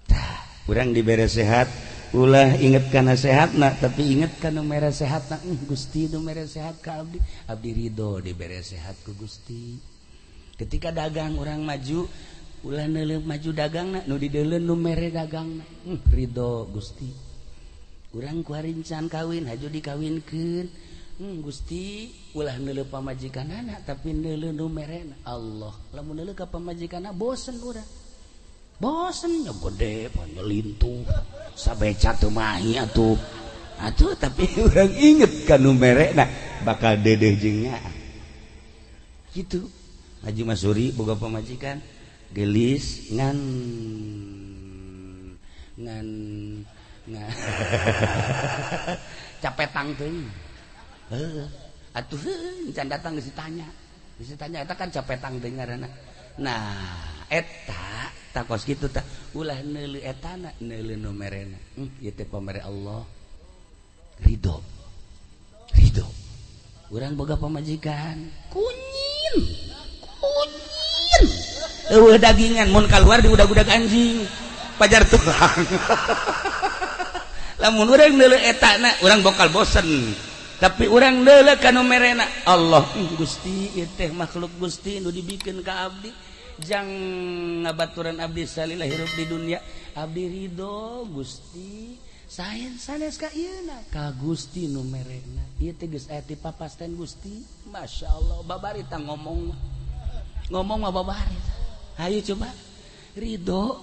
Speaker 1: Tah, urang dibere sehat, ulah inget kana sehatna, tapi inget ka nu mere sehatna. Gusti nu mere sehat ka abdi, abdi ridho dibere sehat ku Gusti. Ketika dagang urang maju, ulah neuleuh maju dagangna, nu dideuleu nu mere dagangna. Ridho Gusti. Urang ku harincan kawin, haju dikawinkeun. Gusti, ulah neuleuh pamajikanana tapi neuleuh nu merena Allah. Lamun neuleuh ka pamajikanna bosen urang. Bosen nya gede, panyelintuh. Sabeca teu mahi atuh. Atuh tapi urang inget ka nu merena bakal dedeh jeung nyaah. Kitu. Haji Masuri boga pamajikan gelis ngan ngan ngan capetang teuing. Heuh, atuh heuh can datang geus ditanya. Geus ditanya eta kan capetang teuing ngaranna. Nah, eta takos kitu tah ulah neuleuh etana, neuleuh nu merena. Ieu teh pamere Allah. Ridho. Ridho. Urang boga pamajikan kunyin. Kunyin. Eueuh dagingan mun kaluar diudag-udag anjing. Pajar tulang. Lamun urang neuleuh etana, urang bakal bosen. Tapi urang neuleuh ka nu merena Allah. Gusti ieu teh makhluk Gusti nu dibikeun ka abdi. Jang ngabaturan abdi salila hirup di dunia. Abdi ridho Gusti. Saen sanes ka ieuna ka Gusti nu merena. Ieu teh geus aya ti papasten Gusti. Masya Allah babari tah ngomong. Ngomong mah babari. Hayu coba ridho.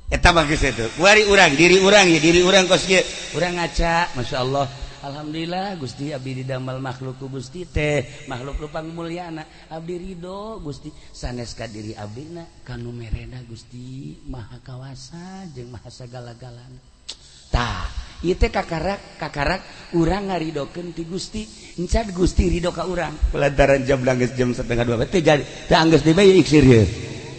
Speaker 1: Eta mah geus eta. Kuari urang, diri urang ya, diri urang kos kieu. Urang ngaca, Masya Allah. Alhamdulillah Gusti abdi didamel makhluk ku Gusti teh, makhluk nu pangmulyana. Abdi ridho Gusti, sanes ka diri abdina ka nu merena Gusti Maha Kawasa jeung Maha sagala-galana. Tah, ieu teh kakarak kakarak urang ngaridokeun ti Gusti, encan Gusti ridho ka urang. Pelantaran jam geus jam 1:30 teh jadi teh anggeus deui bae iksir ieu.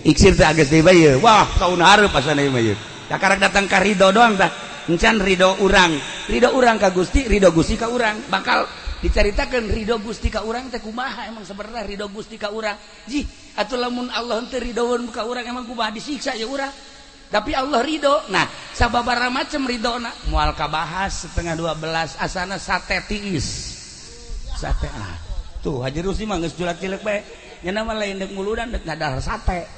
Speaker 1: Iksir teh anggeus deui bae ieu. Wah, kaun hareup asana ieu mah ieu. Kakarak datang ka ridho doang tah. Encan ridho urang, ridho urang ka Gusti, ridho Gusti ka urang. Bakal dicaritakeun ridho Gusti ka urang teh kumaha emang sebenarnya ridho Gusti ka urang. Jih, atuh lamun Allah teu ridhoeun ka urang emang kumaha disiksa ya urang. Tapi Allah ridho. Nah, sababaraha macem ridhona moal kabahas 11:30 asana sate tiis. Sate ah. Tuh Haji Rusi mah geus julak-cilek bae. Nya mah lain deuk muludan deuk ngadahar sate.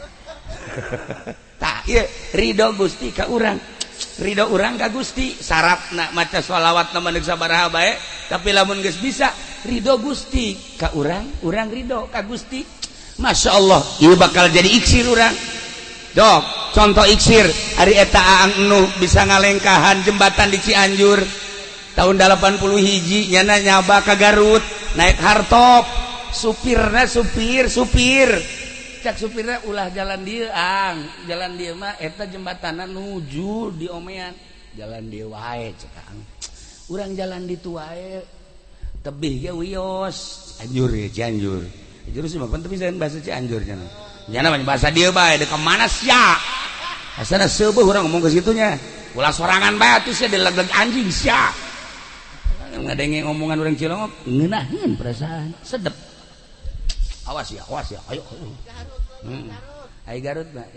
Speaker 1: Tah, Ieu ridho Gusti ka urang, ridho urang ka Gusti. Syaratna maca sholawat na deuk sabaraha bae, tapi lamun geus bisa ridho Gusti ka urang, urang ridho ka Gusti, Masya Allah ieu bakal jadi iksir urang. Dok, contoh iksir ari eta Aang Nu bisa ngalengkahan jembatan di Cianjur tahun 80 hiji, nyana nyaba ka Garut naik hartop, supirna supir supir cak supirna ulah jalan dieu Ang, jalan dieu mah eta jembatanan nuju di omean, jalan dieu wae cek Ang, urang jalan ditu wae tebih ge wios. Anjur ya Cianjur. Cianjur sih mah tapi saya bahasa Cianjur nya. Nyana mah bahasa dieu bae deuk ka mana sia. Asana seueuh urang ngomong ke situnya. Ulah sorangan bae atuh sia dileg-leg anjing sia. Ngadenge ngomongan urang Cilongok ngeunaheun perasaan sedep. Awas ya, awas ya, ayo. Ai Garut mah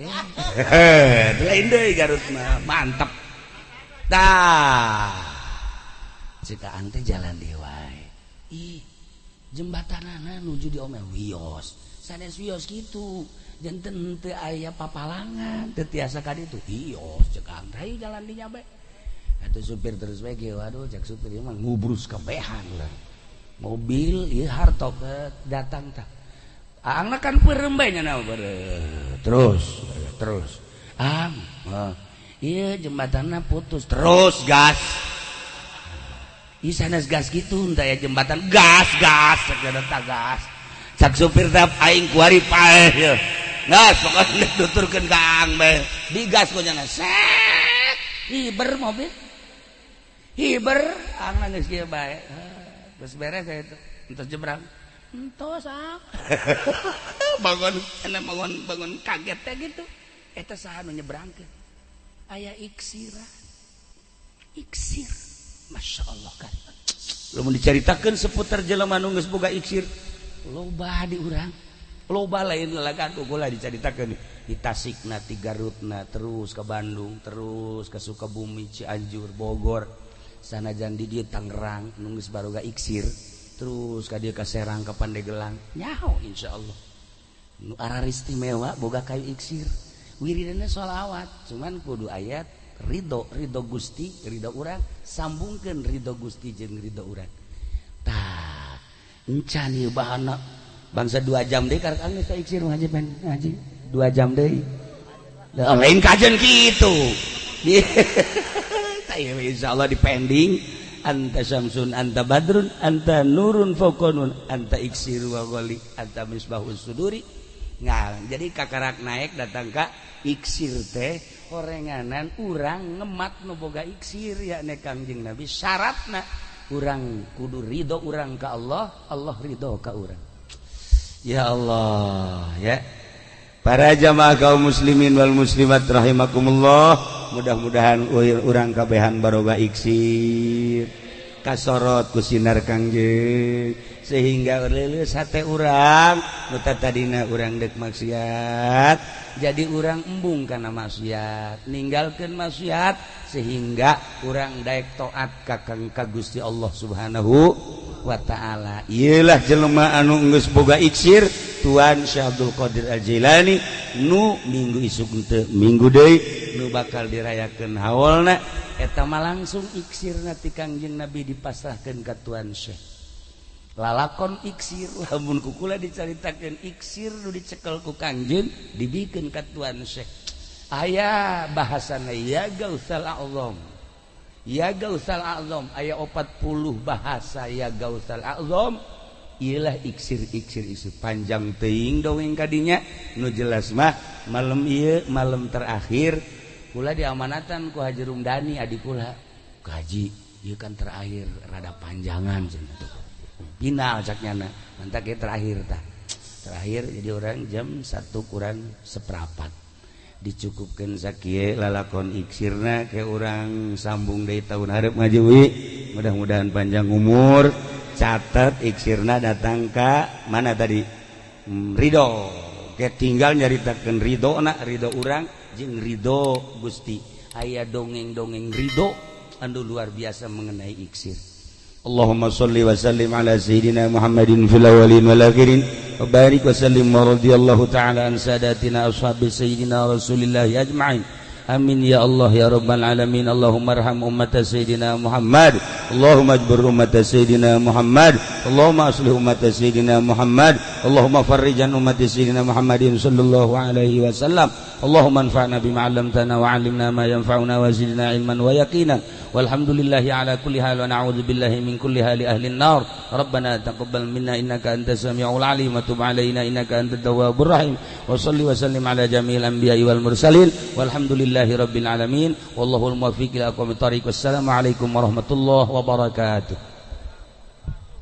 Speaker 1: lain deui Garut mah mantep. Tah. Cek Aang teh jalan deui wae. Ih, jembatanana nuju di ome wios. Sanes wios kitu. Janten teu aya papalangan, teu tiasa ka ditu. Wios cek Aang teh hayu jalan dinya bae. Atuh supir terus bae ge, waduh cek supir ieu mah ngubrus kabehan lah. Mobil ieu hartop datang tah. Aangna kan peureum bae nya terus terus. Ang, ieu jembatanna putus, terus gas. Ih sanes gas kitu henteu aya jembatan, gas gas sagala gas. Cak supir teh aing kuari paeh ye. Gas pokona nuturkeun ka Aang bae. Digas ku nya set. Hiber mobil. Hiber Aang geus kieu bae. Geus beres eta. Entos jebrang. Entos Aang. Bangun enak bangun bangun kaget teh gitu. Eta saha nu nyebrangkeun? Aya iksira. Iksir. Masya Allah kan. Lamun dicaritakeun seputar jelema nu geus boga iksir, loba di urang. Loba lain lalagan ulah dicaritakeun di Tasikna, di Garutna, terus ke Bandung, terus ke Sukabumi, Cianjur, Bogor. Sanajan di dieu Tangerang nu geus baroga iksir, terus ka dieu ka Serang, ka Pandegelang. Nyaho insyaallah. Nu araristimewa boga kayu iksir. Wiridana sholawat, cuman kudu ayat ridho, ridho Gusti, ridho urang, sambungkeun ridho Gusti jeung ridho urang. Tah, encan ieu bahana bangsa 2 jam deui karek geus ka iksir ngaji pen ngaji 2 jam deui. Lain kajen kitu. Tah ieu insyaallah dipending anta syamsun anta badrun anta nurun fawqanun anta iksir wa ghali anta misbahus suduri. Nah, jadi kakarak naik datang ka iksir teh orenganan urang ngemat nu boga iksir yakni Kangjeng Nabi. Syaratna urang kudu ridho urang ka Allah, Allah ridho ka urang. Ya Allah ya. Para jamaah kaum muslimin wal muslimat rahimakumullah, mudah-mudahan urang kabehan baroga iksir kasorot ku sinar Kangjeng sehingga leuleus hate urang nu tadina urang deuk maksiat jadi urang embung kana maksiat, ninggalkeun maksiat sehingga urang daek taat ka ka Gusti Allah Subhanahu wa taala. Ieulah jelema anu geus boga iksir Tuan Syekh Abdul Qadir Al-Jailani nu minggu isuk teu minggu deui nu bakal dirayakeun haolna eta mah langsung iksirna ti Kangjeng Nabi dipasrahkeun ka Tuan Syekh. Lalakon iksir lamun ku kula dicaritakeun iksir nu dicekel ku Kangjeng dibikeun ka Tuan Syekh. Aya bahasana ya Gausal A'zam. Ya Gausal A'zam aya 40 bahasa ya Gausal A'zam. Iyalah iksir-iksir isu panjang teuing dongeng kadinya nu jelas mah malam ieu malam terakhir kula diamanatan ku Haji Rumdani adik kula. Haji ieu kan terakhir rada panjangan cenah tuh. Final cak nyana mantak ieu terakhir tah. Terakhir jadi orang jam 1:45 dicukupkeun sakieu lalakon iksirna ke urang sambung deui tahun hareup ngaji wi. Mudah-mudahan panjang umur. Catat iksirna datang ka mana tadi? Ridho. Ke tinggal nyaritakeun ridho na, ridho urang jeung ridho Gusti. Aya dongeng-dongeng ridho anu luar biasa mengenai iksir. Allahumma sholli wa sallim ala sayyidina Muhammadin fil awwalin wal akhirin Wa barik wa sallim wa radhiyallahu ta'ala an sadatina ashabi sayyidina Rasulillah ajma'in. Amin ya Allah ya rabbal alamin. Allahumma arham ummata sayyidina Muhammad. Allahumma ajbir ummata sayyidina Muhammad. Allahumma aslih ummata sayyidina Muhammad. Allahumma farrijan ummati sayyidina Muhammadin sallallahu alaihi wasallam. Allahumma anfa'na bima 'allamtana wa 'allimna ma yanfa'una wa zidna ilman wa yaqinan. Walhamdulillahi ala kulli hal wa na'udzu billahi min kulli hali ahli an-nar. Rabbana taqabbal minna innaka antas samiul alim wa tub 'alaina innaka antat tawwabur rahim. Wa salli wa sallim ala jami'il anbiya'i wal mursalin. Walhamdulillahi rabbil alamin. Wallahul muwaffiq ila aqwamit thariq. Wassalamu alaikum warahmatullahi wabarakatuh.